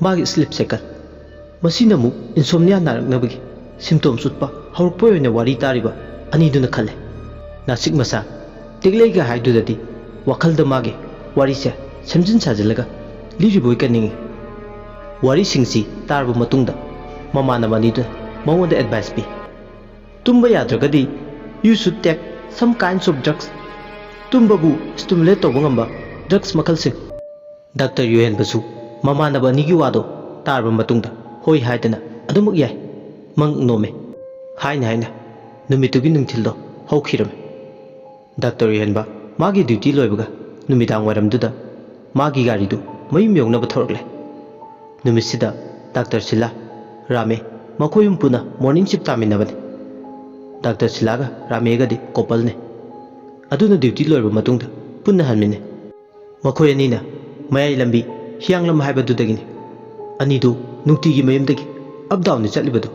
ꯃꯥꯒꯤ ꯁ꯭ꯂꯤꯞ ꯁꯥꯏꯀꯜ꯫ ꯃꯁꯤꯅ ꯑꯃꯨꯛ ꯏꯟꯁꯣꯝꯅꯤꯌꯥ ꯅꯥꯔꯛꯅꯕꯒꯤ ꯁꯤꯝꯇꯣꯝꯁ ꯎꯠꯄ ꯍꯧꯔꯛꯄ ꯑꯣꯏꯅ ꯋꯥꯔꯤ ꯇꯥꯔꯤꯕ ꯑꯅꯤꯗꯨꯅ ꯈꯜꯂꯦ꯫ ꯅꯥꯁꯤꯛ ꯃꯁꯥ ꯇꯦꯛꯂꯩꯒ ꯍꯥꯏꯗꯨꯗꯗꯤ ꯋꯥꯈꯜꯗ ꯃꯥꯒꯤ ꯋꯥꯔꯤꯁꯦ ꯁꯦꯝꯖꯤꯟ ꯁꯥꯖꯤꯜꯂꯒ ꯂꯤꯔꯤꯕꯣꯏ ꯀꯟꯅꯤꯡꯏ꯫ ꯋꯥꯔꯤꯁꯤꯡꯁꯤ ꯇꯥꯔꯕ ꯃꯇꯨꯡꯗ ꯃꯃꯥꯟꯅꯕ ꯑꯅꯤꯗꯨꯅ ꯃꯉꯣꯟꯗ ꯑꯦꯗꯚꯥꯏꯁ ꯄꯤ꯫ "ꯇꯨꯝꯕ ꯌꯥꯗ꯭ꯔꯒꯗꯤ you should take some kinds of drugs." ꯇꯨꯝꯕꯕꯨ ꯁ꯭ꯇꯤꯃꯨꯂꯦꯠ ꯇꯧꯕ ꯉꯝꯕ ꯗ꯭ꯔꯒꯁ ꯃꯈꯜꯁꯤꯡ꯫ ꯗꯥꯛꯇꯔ ꯌꯨꯍꯦꯟꯕꯁꯨ ꯃꯃꯥꯟꯅꯕ ꯑꯅꯤꯒꯤ ꯋꯥꯗꯣ ꯇꯥꯔꯕ ꯃꯇꯨꯡꯗ ꯍꯣꯏ ꯍꯥꯏꯗꯅ ꯑꯗꯨꯃꯛ ꯌꯥꯏ꯫ ꯃꯪ ꯅꯣꯝꯃꯦ꯫ ꯍꯥꯏꯅ ꯍꯥꯏꯅ ꯅꯨꯃꯤꯠꯇꯨꯒꯤ ꯅꯨꯡꯊꯤꯜꯗꯣ ꯍꯧꯈꯤꯔꯝꯃꯤ꯫ ꯗꯥꯛꯇꯔ ꯌꯨꯍꯦꯟꯕ ꯃꯥꯒꯤ ꯗ꯭ꯌꯨꯇꯤ ꯂꯣꯏꯕꯒ ꯅꯨꯃꯤꯗꯥꯡ ꯋꯥꯏꯔꯝꯗꯨꯗ ꯃꯥꯒꯤ ꯒꯥꯔꯤꯗꯨ ꯃꯌꯨꯝ ꯌꯧꯅꯕ ꯊꯧꯔꯛꯂꯦ꯫ ꯅꯨꯃꯤꯠꯁꯤꯗ ꯗꯥꯛꯇꯔ ꯁꯤꯂꯥ, ꯔꯥꯃꯦ ꯃꯈꯣꯏ ꯑꯍꯨꯝ ꯄꯨꯟꯅ ꯃꯣꯔꯅꯤꯡ ꯁꯤꯐ ꯇꯥꯃꯤꯟꯅꯕꯅꯤ꯫ ꯗꯥꯛꯇꯔ ꯁꯤꯂꯥꯒ ꯔꯥꯃꯦꯒꯗꯤ ꯀꯣꯄꯜꯅꯤ꯫ ꯑꯗꯨꯅ ꯗ꯭ꯌꯨꯇꯤ ꯂꯣꯏꯔꯕ ꯃꯇꯨꯡꯗ ꯄꯨꯟꯅ ꯍꯟꯃꯤꯟꯅꯩ꯫ ꯃꯈꯣꯏ ꯑꯅꯤꯅ ꯃꯌꯥꯏ ꯂꯝꯕꯤ ꯍꯤꯌꯥꯡꯂꯝ ꯍꯥꯏꯕꯗꯨꯗꯒꯤꯅꯤ꯫ ꯑꯅꯤꯗꯨ ꯅꯨꯡꯇꯤꯒꯤ ꯃꯌꯨꯝꯗꯒꯤ ꯑꯞ ꯗꯥꯎꯟꯅꯤ ꯆꯠꯂꯤꯕꯗꯨ꯫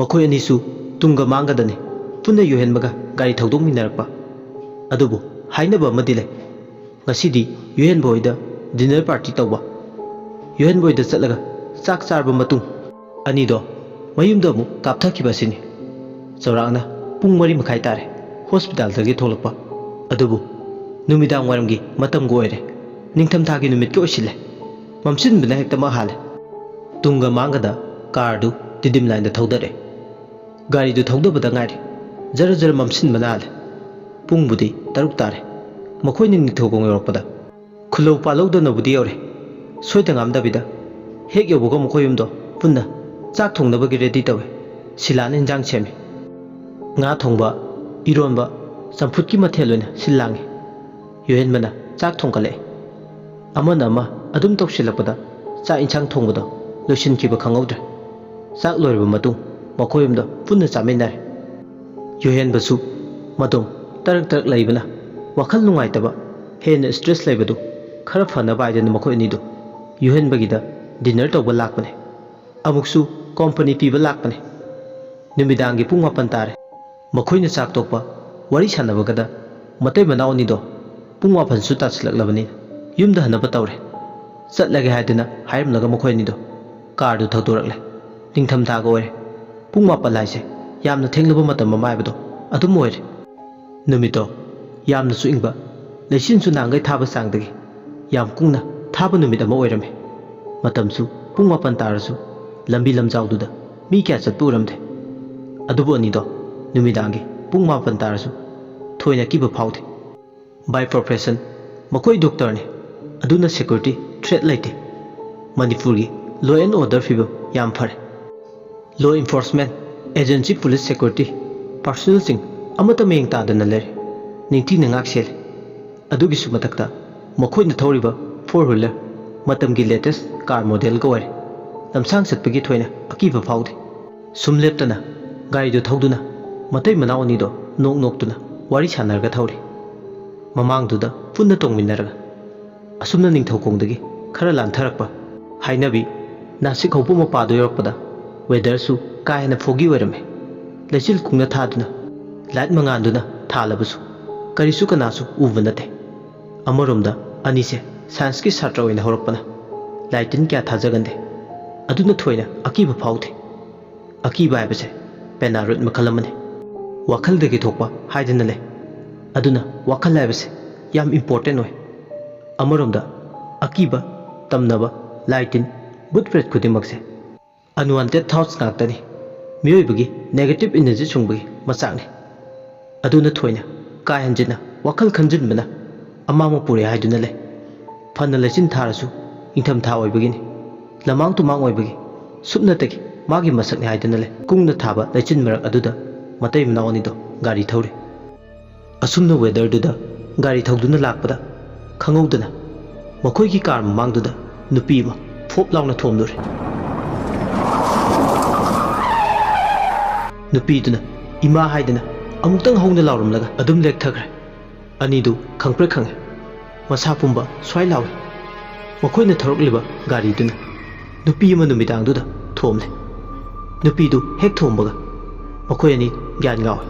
ꯃꯈꯣꯏ ꯑꯅꯤꯁꯨ ꯇꯨꯡꯒ ꯃꯥꯡꯒꯗꯅꯤ ꯄꯨꯟꯅ ꯌꯨꯍꯦꯟꯕꯒ ꯒꯥꯔꯤ ꯊꯧꯗꯣꯛꯃꯤꯟꯅꯔꯛꯄ꯫ ꯑꯗꯨꯕꯨ ꯍꯥꯏꯅꯕ ꯑꯃꯗꯤ ꯂꯩ, ꯉꯁꯤꯗꯤ ꯌꯨꯍꯦꯟꯕ ꯍꯣꯏꯗ ꯗꯤꯅꯔ ꯄꯥꯔꯇꯤ ꯇꯧꯕ꯫ ꯌꯨꯍꯦꯟꯕ ꯍꯣꯏꯗ ꯆꯠꯂꯒ ꯆꯥꯛ ꯆꯥꯔꯕ ꯃꯇꯨꯡ ꯑꯅꯤꯗꯣ ꯃꯌꯨꯝꯗ ꯑꯃꯨꯛ ꯀꯥꯞꯊꯈꯤꯕ ꯑꯁꯤꯅꯤ꯫ ꯆꯥꯎꯔꯥꯛꯅ ꯄꯨꯡ ꯃꯔꯤ ꯃꯈꯥꯏ ꯇꯥꯔꯦ ꯍꯣꯁꯄꯤꯇꯥꯜꯗꯒꯤ ꯊꯣꯛꯂꯛꯄ꯫ ꯑꯗꯨꯕꯨ ꯅꯨꯃꯤꯗꯥꯡ ꯋꯥꯏꯔꯝꯒꯤ ꯃꯇꯝꯒ ꯑꯣꯏꯔꯦ꯫ ꯅꯤꯡꯊꯝꯊꯥꯒꯤ ꯅꯨꯃꯤꯠꯀ ꯑꯣꯏꯁꯤꯜꯂꯦ꯫ ꯃꯝꯁꯤꯟꯕꯅ ꯍꯦꯛꯇ ꯃꯍꯥꯜꯂꯦ꯫ ꯇꯨꯡꯒ ꯃꯥꯡꯒꯗ ꯀꯥꯔꯗꯨ ꯇꯤꯗꯤꯝ ꯂꯥꯏꯟꯗ ꯊꯧꯗꯔꯛꯑꯦ꯫ ꯒꯥꯔꯤꯗꯨ ꯊꯧꯗꯕꯗ ꯉꯥꯏꯔꯤ꯫ ꯖꯔ ꯖꯔ ꯃꯝꯁꯤꯟꯕꯅ ꯍꯥꯜꯂꯦ꯫ ꯄꯨꯡꯕꯨꯗꯤ ꯇꯔꯨꯛ ꯇꯥꯔꯦ꯫ ꯃꯈꯣꯏꯅ ꯅꯤꯡꯊꯧꯈꯣꯡ ꯌꯧꯔꯛꯄꯗ ꯈꯨꯜꯂꯧ ꯄꯥꯜꯂꯧꯗꯅꯕꯨꯗꯤ ꯌꯧꯔꯦ꯫ ꯁꯣꯏꯗ ꯉꯥꯝꯗꯕꯤꯗ ꯍꯦꯛ ꯌꯧꯕꯒ ꯃꯈꯣꯏ ꯑꯍꯨꯝꯗꯣ ꯄꯨꯟꯅ ꯆꯥꯛ ꯊꯣꯡꯅꯕꯒꯤ ꯔꯦꯗꯤ ꯇꯧꯋꯦ꯫ ꯁꯤꯂꯥꯅ ꯏꯟꯖꯥꯡ ꯁꯦꯝꯃꯤ꯫ ꯉꯥ ꯊꯣꯡꯕ, ꯏꯔꯣꯟꯕ, ꯆꯝꯐꯨꯠꯀꯤ ꯃꯊꯦꯜ ꯑꯣꯏꯅ ꯁꯤꯜ ꯂꯥꯡꯉꯤ꯫ ꯌꯨꯍꯦꯟꯕꯅ ꯆꯥꯛ ꯊꯣꯡꯒꯠꯂꯛꯑꯦ꯫ ꯑꯃꯅ ꯑꯃ ꯑꯗꯨꯝ ꯇꯧꯁꯤꯜꯂꯛꯄꯗ ꯆꯥꯛ ꯏꯟꯁꯥꯡ ꯊꯣꯡꯕꯗꯣ ꯂꯣꯏꯁꯤꯟꯈꯤꯕ ꯈꯪꯍꯧꯗ꯭ꯔꯦ꯫ ꯆꯥꯛ ꯂꯣꯏꯔꯕ ꯃꯇꯨꯡ ꯃꯈꯣꯏ ꯑꯍꯨꯝꯗꯣ ꯄꯨꯟꯅ ꯆꯥꯃꯤꯟꯅꯔꯦ꯫ ꯌꯨꯍꯦꯟꯕꯁꯨ ꯃꯗꯣꯝ ꯇꯔꯛ ꯇꯔꯛ ꯂꯩꯕꯅ ꯋꯥꯈꯜ ꯅꯨꯡꯉꯥꯏꯇꯕ, ꯍꯦꯟꯅ ꯁ꯭ꯇ꯭ꯔꯦꯁ ꯂꯩꯕꯗꯨ ꯈꯔ ꯐꯅꯕ ꯍꯥꯏꯗꯅ ꯃꯈꯣꯏ ꯑꯅꯤꯗꯨ ꯌꯨꯍꯦꯟꯕꯒꯤꯗ ꯗꯤꯅꯔ ꯇꯧꯕ ꯂꯥꯛꯄꯅꯦ꯫ ꯑꯃꯨꯛꯁꯨ ꯀꯣꯝꯄꯅꯤ ꯄꯤꯕ ꯂꯥꯛꯄꯅꯦ꯫ ꯅꯨꯃꯤꯗꯥꯡꯒꯤ ꯄꯨꯡ ꯃꯥꯄꯟ ꯇꯥꯔꯦ꯫ ꯃꯈꯣꯏꯅ ꯆꯥꯛ ꯇꯣꯛꯄ ꯋꯥꯔꯤ ꯁꯥꯟꯅꯕꯒꯗ ꯃꯇꯩ ꯃꯅꯥꯎ ꯑꯅꯤꯗꯣ ꯄꯨꯡ ꯃꯥꯄꯟꯁꯨ ꯇꯥꯁꯤꯜꯂꯛꯂꯕꯅꯤ꯫ ꯌꯨꯝꯗ ꯍꯟꯅꯕ ꯇꯧꯔꯦ꯫ ꯆꯠꯂꯒꯦ ꯍꯥꯏꯗꯨꯅ ꯍꯥꯏꯔꯝꯂꯒ ꯃꯈꯣꯏ ꯑꯅꯤꯗꯣ ꯀꯥꯔꯗꯨ ꯊꯧꯗꯣꯔꯛꯂꯦ꯫ ꯅꯤꯡꯊꯝꯊꯥꯒ ꯑꯣꯏꯔꯦ꯫ ꯄꯨꯡ ꯃꯥꯄꯟ ꯍꯥꯏꯁꯦ ꯌꯥꯝꯅ ꯊꯦꯡꯂꯕ ꯃꯇꯝ ꯑꯃ ꯍꯥꯏꯕꯗꯣ ꯑꯗꯨꯝ ꯑꯣꯏꯔꯦ꯫ ꯅꯨꯃꯤꯠꯇꯣ ꯌꯥꯝꯅꯁꯨ ꯏꯪꯕ, ꯂꯩꯆꯤꯟꯁꯨ ꯅꯍꯥꯟꯈꯩ ꯊꯥꯕ ꯆꯥꯡꯗꯒꯤ ꯌꯥꯝ ꯀꯨꯡꯅ ꯊꯥꯕ ꯅꯨꯃꯤꯠ ꯑꯃ ꯑꯣꯏꯔꯝꯃꯤ꯫ ꯃꯇꯝꯁꯨ ꯄꯨꯡ ꯃꯥꯄꯟ ꯇꯥꯔꯁꯨ ꯂꯝꯕꯤ ꯂꯝꯖꯥꯎꯗꯨꯗ ꯃꯤ ꯀꯌꯥ ꯆꯠꯄ ꯎꯔꯝꯗꯦ꯫ ꯑꯗꯨꯕꯨ ꯑꯅꯤꯗꯣ ꯅꯨꯃꯤꯗꯥꯡꯒꯤ ꯄꯨꯡ ꯃꯥꯄꯟ ꯇꯥꯔꯁꯨ ꯊꯣꯏꯅ ꯀꯤꯕ ꯐꯥꯎꯗꯦ꯫ By profession ꯃꯈꯣꯏ ꯗꯣꯛꯇꯔꯅꯤ, ꯑꯗꯨꯅ ꯁꯦꯀ꯭ꯌꯨꯔꯤꯇꯤ ꯊ꯭ꯔꯦꯠ ꯂꯩꯇꯦ꯫ ꯃꯅꯤꯄꯨꯔꯒꯤ law and order ꯐꯤꯕꯝ ꯌꯥꯝ ꯐꯔꯦ꯫ Law enforcement agency, police, security personnelꯁꯤꯡ ꯑꯃꯠꯇ ꯃꯌꯦꯡ ꯇꯥꯗꯅ ꯂꯩꯔꯦ꯫ ꯅꯤꯡꯊꯤꯅ ꯉꯥꯛ ꯁꯦꯜꯂꯦ꯫ ꯑꯗꯨꯒꯤꯁꯨ ꯃꯊꯛꯇ ꯃꯈꯣꯏꯅ ꯊꯧꯔꯤꯕ four wheeler ꯃꯇꯝꯒꯤ latest car modelꯒ ꯑꯣꯏꯔꯦ꯫ ꯂꯝꯁꯥꯡ ꯆꯠꯄꯒꯤ ꯊꯣꯏꯅ ꯑꯀꯤꯕ ꯐꯥꯎꯗꯦ꯫ ꯁꯨꯝ ꯂꯦꯞꯇꯅ ꯒꯥꯔꯤꯗꯨ ꯊꯧꯗꯨꯅ ꯃꯇꯩ ꯃꯅꯥꯎ ꯑꯅꯤꯗꯣ ꯅꯣꯛ ꯅꯣꯛꯇꯨꯅ ꯋꯥꯔꯤ ꯁꯥꯟꯅꯔꯒ ꯊꯧꯔꯤ꯫ ꯃꯃꯥꯡꯗꯨꯗ ꯄꯨꯟꯅ ꯇꯣꯡꯃꯤꯟꯅꯔꯒ꯫ ꯑꯁꯨꯝꯅ ꯅꯤꯡꯊꯧꯈꯣꯡꯗꯒꯤ ꯈꯔ ꯂꯥꯟꯊꯔꯛꯄ ꯍꯥꯏꯅꯕꯤ ꯅꯥꯁꯤꯛ ꯍꯧꯕ ꯃꯄꯥꯗꯨ ꯌꯧꯔꯛꯄꯗ Weatherꯁꯨ ꯀꯥ ꯍꯦꯟꯅ foggy ꯑꯣꯏꯔꯝꯃꯦ꯫ ꯂꯩꯆꯤꯜ ꯀꯨꯡꯅ ꯊꯥꯗꯨꯅ, light ꯃꯉꯥꯜꯗꯨꯅ ꯊꯥꯜꯂꯕꯁꯨ ꯀꯔꯤꯁꯨ ꯀꯅꯥꯁꯨ ꯎꯕ ꯅꯠꯇꯦ꯫ ꯑꯃꯔꯣꯝꯗ ꯑꯅꯤꯁꯦ scienceꯀꯤ ꯁꯥꯇ꯭ꯔ ꯑꯣꯏꯅ ꯍꯧꯔꯛꯄꯅ light ꯇꯤꯟ ꯀꯌꯥ ꯊꯥꯖꯒꯟꯗꯦ꯫ ꯑꯗꯨꯅ ꯊꯣꯏꯅ ꯑꯀꯤꯕ ꯐꯥꯎꯗꯦ꯫ ꯑꯀꯤꯕ ꯍꯥꯏꯕꯁꯦ paranoid ꯃꯈꯜ ꯑꯃꯅꯤ꯫ ꯋꯥꯈꯜꯗꯒꯤ ꯊꯣꯛꯄ ꯍꯥꯏꯗꯅ ꯂꯩ꯫ ꯑꯗꯨꯅ ꯋꯥꯈꯜ ꯍꯥꯏꯕꯁꯦ ꯌꯥꯝ important ꯑꯣꯏ꯫ ꯑꯃꯔꯣꯝꯗ ꯑꯀꯤꯕ, ꯇꯝꯅꯕ, ꯂꯥꯏ ꯇꯤꯟ, ꯚꯨꯠ ꯄ꯭ꯔꯦꯠ ꯈꯨꯗꯤꯡꯃꯛꯁꯦ unwanted thoughts ꯉꯥꯛꯇꯅꯤ꯫ ꯃꯤꯑꯣꯏꯕꯒꯤ negative energy ꯁꯨꯡꯕꯒꯤ ꯃꯆꯥꯛꯅꯤ꯫ ꯑꯗꯨꯅ ꯊꯣꯏꯅ ꯀꯥ ꯍꯦꯟꯖꯤꯟꯅ ꯋꯥꯈꯜ ꯈꯟꯖꯤꯟꯕꯅ ꯑꯃꯥꯡꯕ ꯄꯨꯔꯦ ꯍꯥꯏꯗꯨꯅ ꯂꯩ꯫ ꯐꯅ ꯂꯩꯆꯤꯟ ꯊꯥꯔꯁꯨ ꯏꯪꯊꯝꯊꯥ ꯑꯣꯏꯕꯒꯤꯅꯤ, ꯂꯃꯥꯡ ꯇꯨꯃꯥꯡ ꯑꯣꯏꯕꯒꯤ ꯁꯨꯞꯅꯇꯒꯤ ꯃꯥꯒꯤ ꯃꯁꯛꯅꯤ ꯍꯥꯏꯗꯨꯅ ꯂꯩ꯫ ꯀꯨꯡꯅ ꯊꯥꯕ ꯂꯩꯆꯤꯟ ꯃꯔꯛ ꯑꯗꯨꯗ ꯃꯇꯩ ꯃꯅꯥꯎ ꯑꯅꯤꯗꯣ ꯒꯥꯔꯤ ꯊꯧꯔꯤ꯫ ꯑꯁꯨꯝꯅ weatherꯗꯨꯗ ꯒꯥꯔꯤ ꯊꯧꯗꯨꯅ ꯂꯥꯛꯄꯗ ꯈꯪꯍꯧꯗꯅ ꯃꯈꯣꯏꯒꯤ car ꯃꯃꯥꯡꯗꯨꯗ ꯅꯨꯄꯤ ꯑꯃ ꯐꯣꯞ ꯂꯥꯎꯅ ꯊꯣꯝꯂꯨꯔꯦ꯫ ꯅꯨꯄꯤꯗꯨꯅ ꯏꯃꯥ ꯍꯥꯏꯗꯅ ꯑꯃꯨꯛꯇꯪ ꯍꯧꯅ ꯂꯥꯎꯔꯝꯂꯒ ꯑꯗꯨꯝ ꯂꯦꯛꯊꯈ꯭ꯔꯦ꯫ ꯑꯅꯤꯗꯨ ꯈꯪꯄ꯭ꯔꯦꯛ ꯈꯪꯉꯦ꯫ ꯃꯁꯥ ꯄꯨꯝꯕ ꯁ꯭ꯋꯥꯏ ꯂꯥꯎꯏ꯫ ꯃꯈꯣꯏꯅ ꯊꯧꯔꯛꯂꯤꯕ ꯒꯥꯔꯤꯗꯨꯅ ꯅꯨꯄꯤ ꯑꯃ ꯅꯨꯃꯤꯗꯥꯡꯗꯨꯗ ꯊꯣꯝꯂꯦ꯫ ꯅꯨꯄꯤꯗꯨ ꯍꯦꯛ ꯊꯣꯝꯕꯒ ꯃꯈꯣꯏ ꯑꯅꯤ ꯒ꯭ꯌꯥꯟ ꯉꯥꯎꯏ꯫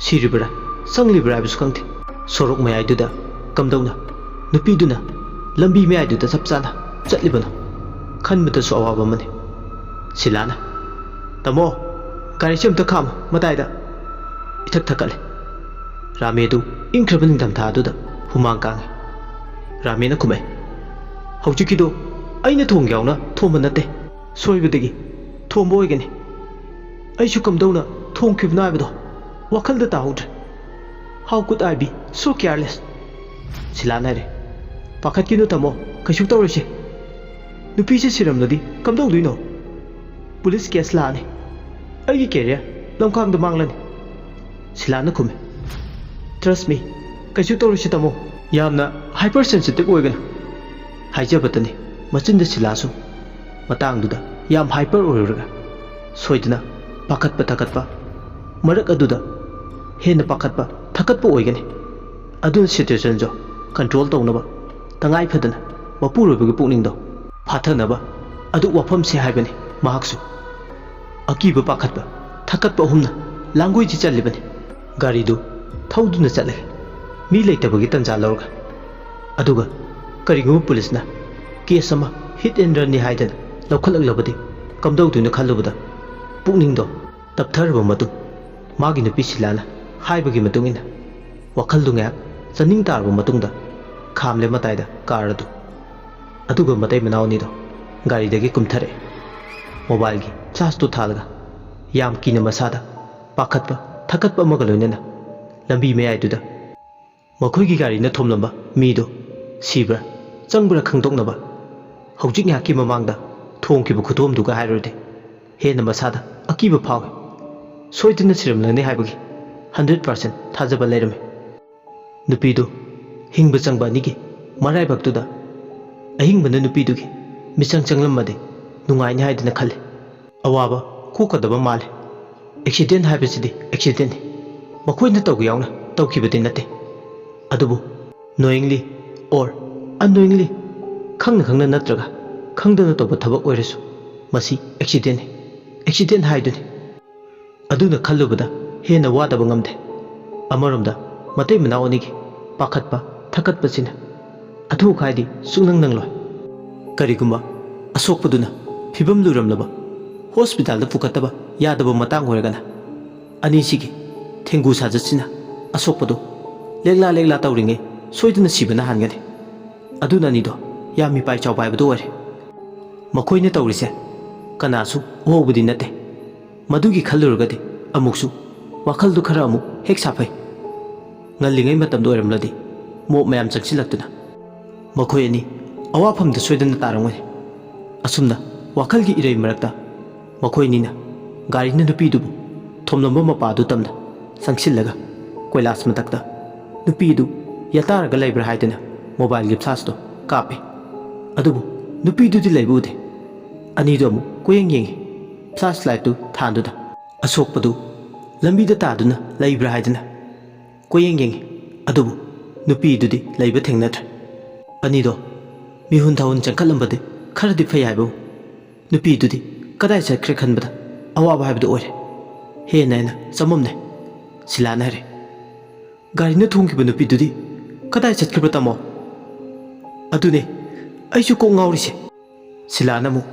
ꯁꯤꯔꯤꯕ꯭ꯔꯥ ꯆꯪꯂꯤꯕ꯭ꯔꯥ ꯍꯥꯏꯕꯁꯨ ꯈꯪꯗꯦ꯫ ꯁꯣꯔꯣꯛ ꯃꯌꯥꯏꯗꯨꯗ ꯀꯝꯗꯧꯅ ꯅꯨꯄꯤꯗꯨꯅ ꯂꯝꯕꯤ ꯃꯌꯥꯏꯗꯨꯗ ꯆꯞ ꯆꯥꯅ ꯆꯠꯂꯤꯕꯅꯣ ꯈꯟꯕꯗꯁꯨ ꯑꯋꯥꯕ ꯑꯃꯅꯤ꯫ ꯁꯤꯂꯥꯅ, "ꯇꯥꯃꯣ, ꯒꯥꯔꯤꯁꯦ ꯑꯝꯇ ꯈꯥꯝꯃꯨ, ꯃꯇꯥꯏꯗ ꯏꯊꯛ ꯊꯛꯀꯠꯂꯦ꯫" ꯔꯥꯃꯦꯗꯨ ꯏꯪꯈ꯭ꯔꯕ ꯅꯤꯡꯊꯝꯊꯥ ꯑꯗꯨꯗ ꯍꯨꯃꯥꯡ ꯀꯥꯡꯏ꯫ ꯔꯥꯃꯦꯅ ꯈꯨꯝꯃꯛꯏ, "ꯍꯧꯖꯤꯛꯀꯤꯗꯣ ꯑꯩꯅ ꯊꯣꯡꯒꯦ ꯌꯥꯎꯅ ꯊꯣꯝꯕ ꯅꯠꯇꯦ, ꯁꯣꯏꯕꯗꯒꯤ ꯊꯣꯝꯕ ꯑꯣꯏꯒꯅꯤ꯫ ꯑꯩꯁꯨ ꯀꯝꯗꯧꯅ ꯊꯣꯝꯈꯤꯕꯅꯣ ꯍꯥꯏꯕꯗꯣ ꯋꯥꯈꯜꯗ ꯇꯥꯍꯧꯗ꯭ꯔꯦ꯫ How could I be so careless?" ꯁꯤꯂꯥꯅ ꯍꯥꯏꯔꯦ꯫ "ꯄꯥꯈꯠꯀꯤꯅꯨ ꯇꯥꯃꯣ, ꯀꯩꯁꯨ ꯇꯧꯔꯣꯏꯁꯦ꯫ ꯅꯨꯄꯤꯁꯦ ꯁꯤꯔꯝꯂꯗꯤ ꯀꯝꯗꯧꯗꯣꯏꯅꯣ? Police case ꯂꯥꯛꯑꯅꯤ꯫ ꯑꯩꯒꯤ career ꯂꯝꯈꯥꯡꯗ ꯃꯥꯡꯂꯅꯤ꯫" ꯁꯤꯂꯥꯅ ꯈꯨꯝꯃꯤ, "Trust me, ꯀꯩꯁꯨ ꯇꯧꯔꯣꯏꯁꯦ ꯇꯥꯃꯣ꯫" "ꯌꯥꯝꯅ hyper sensitive ꯑꯣꯏꯒꯅꯨ" ꯍꯥꯏꯖꯕꯇꯅꯤ ꯃꯆꯤꯟꯗ ꯁꯤꯂꯥꯁꯨ ꯃꯇꯥꯡꯗꯨꯗ ꯌꯥꯝ hyper ꯑꯣꯏꯔꯨꯔꯒ ꯁꯣꯏꯗꯅ ꯄꯥꯈꯠꯄ ꯊꯥꯀꯠꯄ, ꯃꯔꯛ ꯑꯗꯨꯗ ꯍꯦꯟꯅ ꯄꯥꯈꯠꯄ ꯊꯥꯀꯠꯄ ꯑꯣꯏꯒꯅꯤ꯫ ꯑꯗꯨꯅ situationꯗꯣ control ꯇꯧꯅꯕ ꯇꯉꯥꯏ ꯐꯗꯅ ꯃꯄꯨꯔꯣꯏꯕꯒꯤ ꯄꯨꯛꯅꯤꯡꯗꯣ ꯐꯥꯊꯅꯕ ꯑꯗꯨ ꯋꯥꯐꯝꯁꯦ ꯍꯥꯏꯕꯅꯤ ꯃꯍꯥꯛꯁꯨ꯫ ꯑꯀꯤꯕ ꯄꯥꯈꯠꯄ ꯊꯛꯀꯠꯄ ꯑꯍꯨꯝꯅ ꯂꯥꯡꯒꯣꯏꯆꯤ ꯆꯜꯂꯤꯕꯅꯤ꯫ ꯒꯥꯔꯤꯗꯨ ꯊꯧꯗꯨꯅ ꯆꯠꯂꯦ, ꯃꯤ ꯂꯩꯇꯕꯒꯤ ꯇꯟꯖꯥ ꯂꯧꯔꯒ꯫ ꯑꯗꯨꯒ ꯀꯔꯤꯒꯨꯝꯕ ꯄꯨꯂꯤꯁꯅ ꯀꯦꯁ ꯑꯃ ꯍꯤꯠ ꯑꯦꯟ ꯔꯟꯅꯤ ꯍꯥꯏꯗꯅ ꯂꯧꯈꯠꯂꯛꯂꯕꯗꯤ ꯀꯝꯗꯧꯗꯣꯏꯅꯣ ꯈꯜꯂꯨꯕꯗ ꯄꯨꯛꯅꯤꯡꯗꯣ ꯇꯞꯊꯔꯕ ꯃꯇꯨꯡ, ꯃꯥꯒꯤ ꯅꯨꯄꯤ ꯁꯤꯂꯥꯅ ꯍꯥꯏꯕꯒꯤ ꯃꯇꯨꯡ ꯏꯟꯅ ꯋꯥꯈꯜꯗꯨ ꯉꯥꯏꯍꯥꯛ ꯆꯥꯅꯤꯡ ꯇꯥꯔꯕ ꯃꯇꯨꯡꯗ ꯈꯥꯝꯂꯦ ꯃꯇꯥꯏꯗ ꯀꯥꯔ ꯑꯗꯨ꯫ ꯑꯗꯨꯒ ꯃꯇꯩ ꯃꯅꯥꯎ ꯑꯅꯤꯗꯣ ꯒꯥꯔꯤꯗꯒꯤ ꯀꯨꯝꯊꯔꯛꯑꯦ꯫ ꯃꯣꯕꯥꯏꯜꯒꯤ ꯐ꯭ꯂꯥꯁꯇꯨ ꯊꯥꯜꯂꯒ ꯌꯥꯝ ꯀꯤꯅ ꯃꯁꯥꯗ ꯄꯥꯈꯠꯄ ꯊꯛꯀꯠꯄ ꯑꯃꯒ ꯂꯣꯏꯅꯅ ꯂꯝꯕꯤ ꯃꯌꯥꯏꯗꯨꯗ ꯃꯈꯣꯏꯒꯤ ꯒꯥꯔꯤꯅ ꯊꯣꯝꯂꯝꯕ ꯃꯤꯗꯨ ꯁꯤꯕ꯭ꯔꯥ ꯆꯪꯕ꯭ꯔꯥ ꯈꯪꯗꯣꯛꯅꯕ ꯍꯧꯖꯤꯛ ꯉꯥꯏꯍꯥꯛꯀꯤ ꯃꯃꯥꯡꯗ ꯊꯣꯝꯈꯤꯕ ꯈꯨꯊꯣꯝꯗꯨꯒ ꯍꯥꯏꯔꯨꯔꯗꯤ ꯍꯦꯟꯅ ꯃꯁꯥꯗ ꯑꯀꯤꯕ ꯐꯥꯎꯏ꯫ ꯁꯣꯏꯗꯅ ꯁꯤꯔꯝꯂꯒꯅꯤ ꯍꯥꯏꯕꯒꯤ ꯍꯟꯗ꯭ꯔꯦꯠ ꯄꯥꯔꯁꯦꯟ ꯊꯥꯖꯕ ꯂꯩꯔꯝꯃꯤ꯫ ꯅꯨꯄꯤꯗꯨ ꯍꯤꯡꯕ ꯆꯪꯕ ꯑꯅꯤꯒꯤ ꯃꯔꯥꯏꯕꯛꯇꯨꯗ ꯑꯍꯤꯡꯕꯅ ꯅꯨꯄꯤꯗꯨꯒꯤ ꯃꯤꯆꯪ ꯆꯪꯂꯝꯃꯗꯤ ꯅꯨꯡꯉꯥꯏꯅꯤ ꯍꯥꯏꯗꯨꯅ ꯈꯜꯂꯤ꯫ ꯑꯋꯥꯕ ꯀꯣꯛꯀꯗꯕ ꯃꯥꯜꯂꯤ꯫ ꯑꯦꯛꯁꯤꯗꯦꯟ ꯍꯥꯏꯕꯁꯤꯗꯤ ꯑꯦꯛꯁꯤꯗꯦꯟꯅꯤ, ꯃꯈꯣꯏꯅ ꯇꯧꯒꯦ ꯌꯥꯎꯅ ꯇꯧꯈꯤꯕꯗꯤ ꯅꯠꯇꯦ꯫ ꯑꯗꯨꯕꯨ knowingly or unknowingly, ꯈꯪꯅ ꯈꯪꯅ ꯅꯠꯇ꯭ꯔꯒ ꯈꯪꯗꯅ ꯇꯧꯕ ꯊꯕꯛ ꯑꯣꯏꯔꯁꯨ ꯃꯁꯤ ꯑꯦꯛꯁꯤꯗꯦꯟꯅꯤ, ꯑꯦꯛꯁꯤꯗꯦꯟ ꯍꯥꯏꯗꯨꯅꯤ꯫ ꯑꯗꯨꯅ ꯈꯜꯂꯨꯕꯗ ꯍꯦꯟꯅ ꯋꯥꯗꯕ ꯉꯝꯗꯦ꯫ ꯑꯃꯔꯣꯝꯗ ꯃꯇꯩ ꯃꯅꯥꯎ ꯑꯅꯤꯒꯤ ꯄꯥꯈꯠꯄ ꯊꯛꯀꯠꯄꯁꯤꯅ ꯑꯊꯨ ꯑꯀꯥꯏꯗꯤ ꯁꯨꯡꯅꯪ ꯅꯪꯂꯣꯏ꯫ ꯀꯔꯤꯒꯨꯝꯕ ꯑꯁꯣꯛꯄꯗꯨꯅ ꯐꯤꯕꯝ ꯂꯨꯔꯝꯂꯕ ꯍꯣꯁꯄꯤꯇꯥꯜꯗ ꯄꯨꯈꯠꯇꯕ ꯌꯥꯗꯕ ꯃꯇꯥꯡ ꯑꯣꯏꯔꯒꯅ ꯑꯅꯤꯁꯤꯒꯤ ꯊꯦꯡꯒꯨ ꯁꯥꯖꯠꯁꯤꯅ ꯑꯁꯣꯛꯄꯗꯨ ꯂꯦꯛꯂꯥ ꯂꯦꯛꯂꯥ ꯇꯧꯔꯤꯉꯩ ꯁꯣꯏꯗꯅ ꯁꯤꯕꯅ ꯍꯥꯟꯒꯅꯤ꯫ ꯑꯗꯨꯅ ꯑꯅꯤꯗꯣ ꯌꯥꯝ ꯃꯤꯄꯥꯏ ꯆꯥꯎꯕ ꯍꯥꯏꯕꯗꯨ ꯑꯣꯏꯔꯦ꯫ ꯃꯈꯣꯏꯅ ꯇꯧꯔꯤꯁꯦ ꯀꯅꯥꯁꯨ ꯎꯍꯧꯕꯗꯤ ꯅꯠꯇꯦ꯫ ꯃꯗꯨꯒꯤ ꯈꯜꯂꯨꯔꯒꯗꯤ ꯑꯃꯨꯛꯁꯨ ꯋꯥꯈꯜꯗꯨ ꯈꯔ ꯑꯃꯨꯛ ꯍꯦꯛ ꯁꯥꯐꯩ꯫ ꯉꯜꯂꯤꯉꯩ ꯃꯇꯝꯗ ꯑꯣꯏꯔꯝꯂꯗꯤ ꯃꯣꯞ ꯃꯌꯥꯝ ꯆꯪꯁꯤꯜꯂꯛꯇꯨꯅ ꯃꯈꯣꯏ ꯑꯅꯤ ꯑꯋꯥꯐꯝꯗ ꯁꯣꯏꯗꯅ ꯇꯥꯔꯝꯒꯅꯤ꯫ ꯑꯁꯨꯝꯅ ꯋꯥꯈꯜꯒꯤ ꯏꯔꯩ ꯃꯔꯛꯇ ꯃꯈꯣꯏ ꯑꯅꯤꯅ ꯒꯥꯔꯤꯅ ꯅꯨꯄꯤꯗꯨꯕꯨ ꯊꯣꯝꯂꯝꯕ ꯃꯄꯥꯗꯨ ꯇꯝꯅ ꯆꯪꯁꯤꯜꯂꯒ ꯀꯣꯏꯂꯥꯁ ꯃꯊꯛꯇ ꯅꯨꯄꯤꯗꯨ ꯌꯥꯇꯥꯔꯒ ꯂꯩꯕ꯭ꯔꯥ ꯍꯥꯏꯗꯨꯅ ꯃꯣꯕꯥꯏꯜꯒꯤ ꯐ꯭ꯂꯥꯁꯇꯨ ꯀꯥꯞꯄꯤ꯫ ꯑꯗꯨꯕꯨ ꯅꯨꯄꯤꯗꯨꯗꯤ ꯂꯩꯕ ꯎꯗꯦ꯫ ꯑꯅꯤꯗꯨ ꯑꯃꯨꯛ ꯀꯣꯏꯌꯦꯡ ꯌꯦꯡꯉꯤ꯫ ꯐ꯭ꯂꯥꯁ ꯂꯥꯏꯠꯇꯨ ꯊꯥꯟꯗꯨꯅ ꯑꯁꯣꯛꯄꯗꯨ ꯂꯝꯕꯤꯗ ꯇꯥꯗꯨꯅ ꯂꯩꯕ꯭ꯔꯥ ꯍꯥꯏꯗꯨꯅ ꯀꯣꯏꯌꯦꯡ ꯌꯦꯡꯉꯤ꯫ ꯑꯗꯨꯕꯨ ꯅꯨꯄꯤꯗꯨꯗꯤ ꯂꯩꯕ ꯊꯦꯡꯅꯗ꯭ꯔꯦ꯫ ꯑꯅꯤꯗꯣ ꯃꯤꯍꯨꯟ ꯊꯥꯍꯨꯟ ꯆꯪꯈꯠꯂꯝꯕꯗꯤ ꯈꯔꯗꯤ ꯐꯩ ꯍꯥꯏꯕꯕꯨ ꯅꯨꯄꯤꯗꯨꯗꯤ ꯀꯗꯥꯏ ꯆꯠꯈ꯭ꯔꯦ ꯈꯟꯕꯗ ꯑꯋꯥꯕ ꯍꯥꯏꯕꯗꯨ ꯑꯣꯏꯔꯦ꯫ ꯍꯦꯟꯅ ꯍꯦꯟꯅ ꯆꯃꯝꯅꯩ꯫ ꯁꯤꯂꯥꯅ ꯍꯥꯏꯔꯦ, "ꯒꯥꯔꯤꯅ ꯊꯣꯝꯈꯤꯕ ꯅꯨꯄꯤꯗꯨꯗꯤ ꯀꯗꯥꯏ ꯆꯠꯈ꯭ꯔꯤꯕ, ꯇꯥꯃꯣ?" "ꯑꯗꯨꯅꯦ, ꯑꯩꯁꯨ ꯀꯣꯛ ꯉꯥꯎꯔꯤꯁꯦ꯫" ꯁꯤꯂꯥꯅ ꯑꯃꯨꯛ,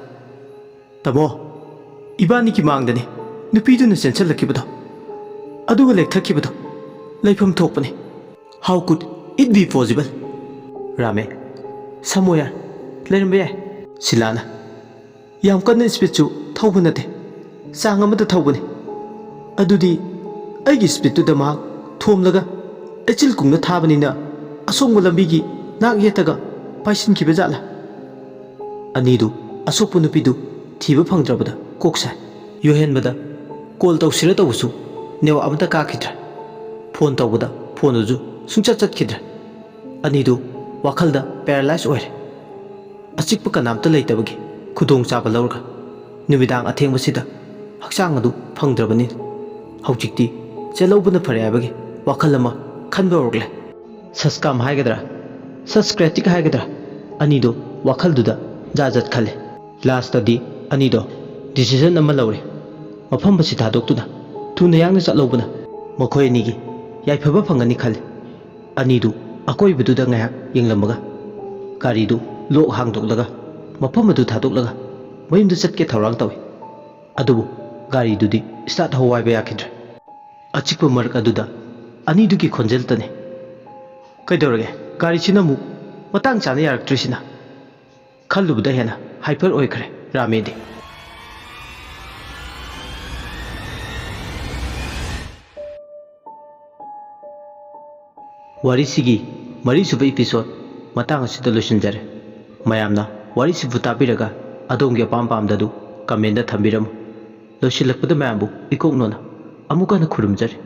"ꯇꯥꯃꯣ, ꯏꯕꯥꯅꯤꯒꯤ ꯃꯥꯡꯗꯅꯦ ꯅꯨꯄꯤꯗꯨꯅ ꯆꯦꯟꯁꯤꯜꯂꯛꯈꯤꯕꯗꯣ, ꯑꯗꯨꯒ ꯂꯦꯛꯊꯈꯤꯕꯗꯣ꯫ ꯂꯩꯐꯝ ꯊꯣꯛꯄꯅꯦ꯫ How could it be possible?" ꯔꯥꯃꯦ, "Somewhere ꯂꯩꯔꯝꯕ ꯌꯥꯏ꯫" ꯁꯤꯂꯥꯅ, "ꯌꯥꯝ ꯀꯟꯅ ꯁ꯭ꯄꯤꯗꯁꯨ ꯊꯧꯕ ꯅꯠꯇꯦ, ꯆꯥꯡ ꯑꯃꯗ ꯊꯧꯕꯅꯤ꯫ ꯑꯗꯨꯗꯤ ꯑꯩꯒꯤ ꯁ꯭ꯄꯤꯗꯇꯨꯗ ꯃꯍꯥꯛ ꯊꯣꯝꯂꯒ ꯂꯩꯆꯤꯜ ꯀꯨꯡꯅ ꯊꯥꯕꯅꯤꯅ ꯑꯁꯣꯡꯕ ꯂꯝꯕꯤꯒꯤ ꯅꯥꯛ ꯌꯦꯠꯇꯒ ꯄꯥꯏꯁꯤꯟꯈꯤꯕ ꯖꯥꯠꯂꯥ?" ꯑꯅꯤꯗꯨ ꯑꯁꯣꯛꯄ ꯅꯨꯄꯤꯗꯨ ꯊꯤꯕ ꯐꯪꯗ꯭ꯔꯕꯗ ꯀꯣꯛ ꯁꯥꯏ꯫ ꯌꯨꯍꯦꯟꯕꯗ ꯀꯣꯜ ꯇꯧꯁꯤꯔ ꯇꯧꯕꯁꯨ ꯅꯦꯋꯥꯛ ꯑꯃꯠꯇ ꯀꯥꯈꯤꯗ꯭ꯔꯦ꯫ ꯐꯣꯟ ꯇꯧꯕꯗ ꯐꯣꯟꯗꯨꯁꯨ ꯁꯨꯡꯆꯠ ꯆꯠꯈꯤꯗ꯭ꯔꯦ꯫ ꯑꯅꯤꯗꯨ ꯋꯥꯈꯜꯗ ꯄꯦꯔꯥꯂꯥꯏꯁ ꯑꯣꯏꯔꯦ꯫ ꯑꯆꯤꯛꯄ ꯀꯅꯥꯝꯇ ꯂꯩꯇꯕꯒꯤ ꯈꯨꯗꯣꯡꯆꯥꯕ ꯂꯧꯔꯒ ꯅꯨꯃꯤꯗꯥꯡ ꯑꯊꯦꯡꯕꯁꯤꯗ ꯍꯛꯆꯥꯡ ꯑꯗꯨ ꯐꯪꯗ꯭ꯔꯕꯅꯤꯅ ꯍꯧꯖꯤꯛꯇꯤ ꯆꯦꯜꯍꯧꯕꯅ ꯐꯔꯦ ꯍꯥꯏꯕꯒꯤ ꯋꯥꯈꯜ ꯑꯃ ꯈꯟꯕ ꯍꯧꯔꯛꯂꯦ꯫ ꯁꯁꯀꯥꯝ ꯍꯥꯏꯒꯗ꯭ꯔꯥ, ꯁꯁꯀ꯭ꯔꯦꯇꯤꯛ ꯍꯥꯏꯒꯗ꯭ꯔꯥ, ꯑꯅꯤꯗꯣ ꯋꯥꯈꯜꯗꯨꯗ ꯖꯥꯠ ꯖꯥꯠ ꯈꯜꯂꯦ꯫ ꯂꯥꯁꯇꯗꯤ ꯑꯅꯤꯗꯣ ꯗꯤꯁꯤꯖꯟ ꯑꯃ ꯂꯧꯔꯦ꯫ ꯃꯐꯝ ꯑꯁꯤ ꯊꯥꯗꯣꯛꯇꯨꯅ ꯊꯨꯅ ꯌꯥꯡꯅ ꯆꯠꯍꯧꯕꯅ ꯃꯈꯣꯏ ꯑꯅꯤꯒꯤ ꯌꯥꯏꯐꯕ ꯐꯪꯒꯅꯤ ꯈꯜꯂꯤ꯫ ꯑꯅꯤꯗꯨ ꯑꯀꯣꯏꯕꯗꯨꯗ ꯉꯥꯏꯍꯥꯛ ꯌꯦꯡꯂꯝꯃꯒ ꯒꯥꯔꯤꯗꯨ ꯂꯣꯛ ꯍꯥꯡꯗꯣꯛꯂꯒ ꯃꯐꯝ ꯑꯗꯨ ꯊꯥꯗꯣꯛꯂꯒ ꯃꯌꯨꯝꯗ ꯆꯠꯀꯦ ꯊꯧꯔꯥꯡ ꯇꯧꯏ꯫ ꯑꯗꯨꯕꯨ ꯒꯥꯔꯤꯗꯨꯗꯤ ꯁ꯭ꯇꯥꯔꯠ ꯍꯧ ꯍꯥꯏꯕ ꯌꯥꯈꯤꯗ꯭ꯔꯦ꯫ ꯑꯆꯤꯛꯄ ꯃꯔꯛ ꯑꯗꯨꯗ ꯑꯅꯤꯗꯨꯒꯤ ꯈꯣꯟꯖꯦꯜꯇꯅꯤ꯫ "ꯀꯩꯗꯧꯔꯒꯦ? ꯒꯥꯔꯤꯁꯤꯅ ꯑꯃꯨꯛ ꯃꯇꯥꯡ ꯆꯥꯅ ꯌꯥꯔꯛꯇ꯭ꯔꯤꯁꯤꯅ?" ꯈꯜꯂꯨꯕꯗ ꯍꯦꯟꯅ ꯍꯥꯏꯄꯔ ꯑꯣꯏꯈ꯭ꯔꯦ ꯔꯥꯃꯦꯗꯤ꯫ ꯋꯥꯔꯤꯁꯤꯒꯤ ꯃꯔꯤꯁꯨꯕ ꯏꯄꯤꯁꯣꯗ ꯃꯇꯥꯡ ꯑꯁꯤꯗ ꯂꯣꯏꯁꯤꯟꯖꯔꯦ꯫ ꯃꯌꯥꯝꯅ ꯋꯥꯔꯤꯁꯤꯕꯨ ꯇꯥꯕꯤꯔꯒ ꯑꯗꯣꯝꯒꯤ ꯑꯄꯥꯝ ꯄꯥꯝꯗꯗꯨ ꯀꯃꯦꯟꯗ ꯊꯝꯕꯤꯔꯝꯃꯨ꯫ ꯂꯣꯏꯁꯤꯜꯂꯛꯄꯗ ꯃꯌꯥꯝꯕꯨ ꯏꯀꯣꯛꯅꯣꯅ ꯑꯃꯨꯛ ꯍꯟꯅ ꯈꯨꯔꯨꯝꯖꯔꯤ꯫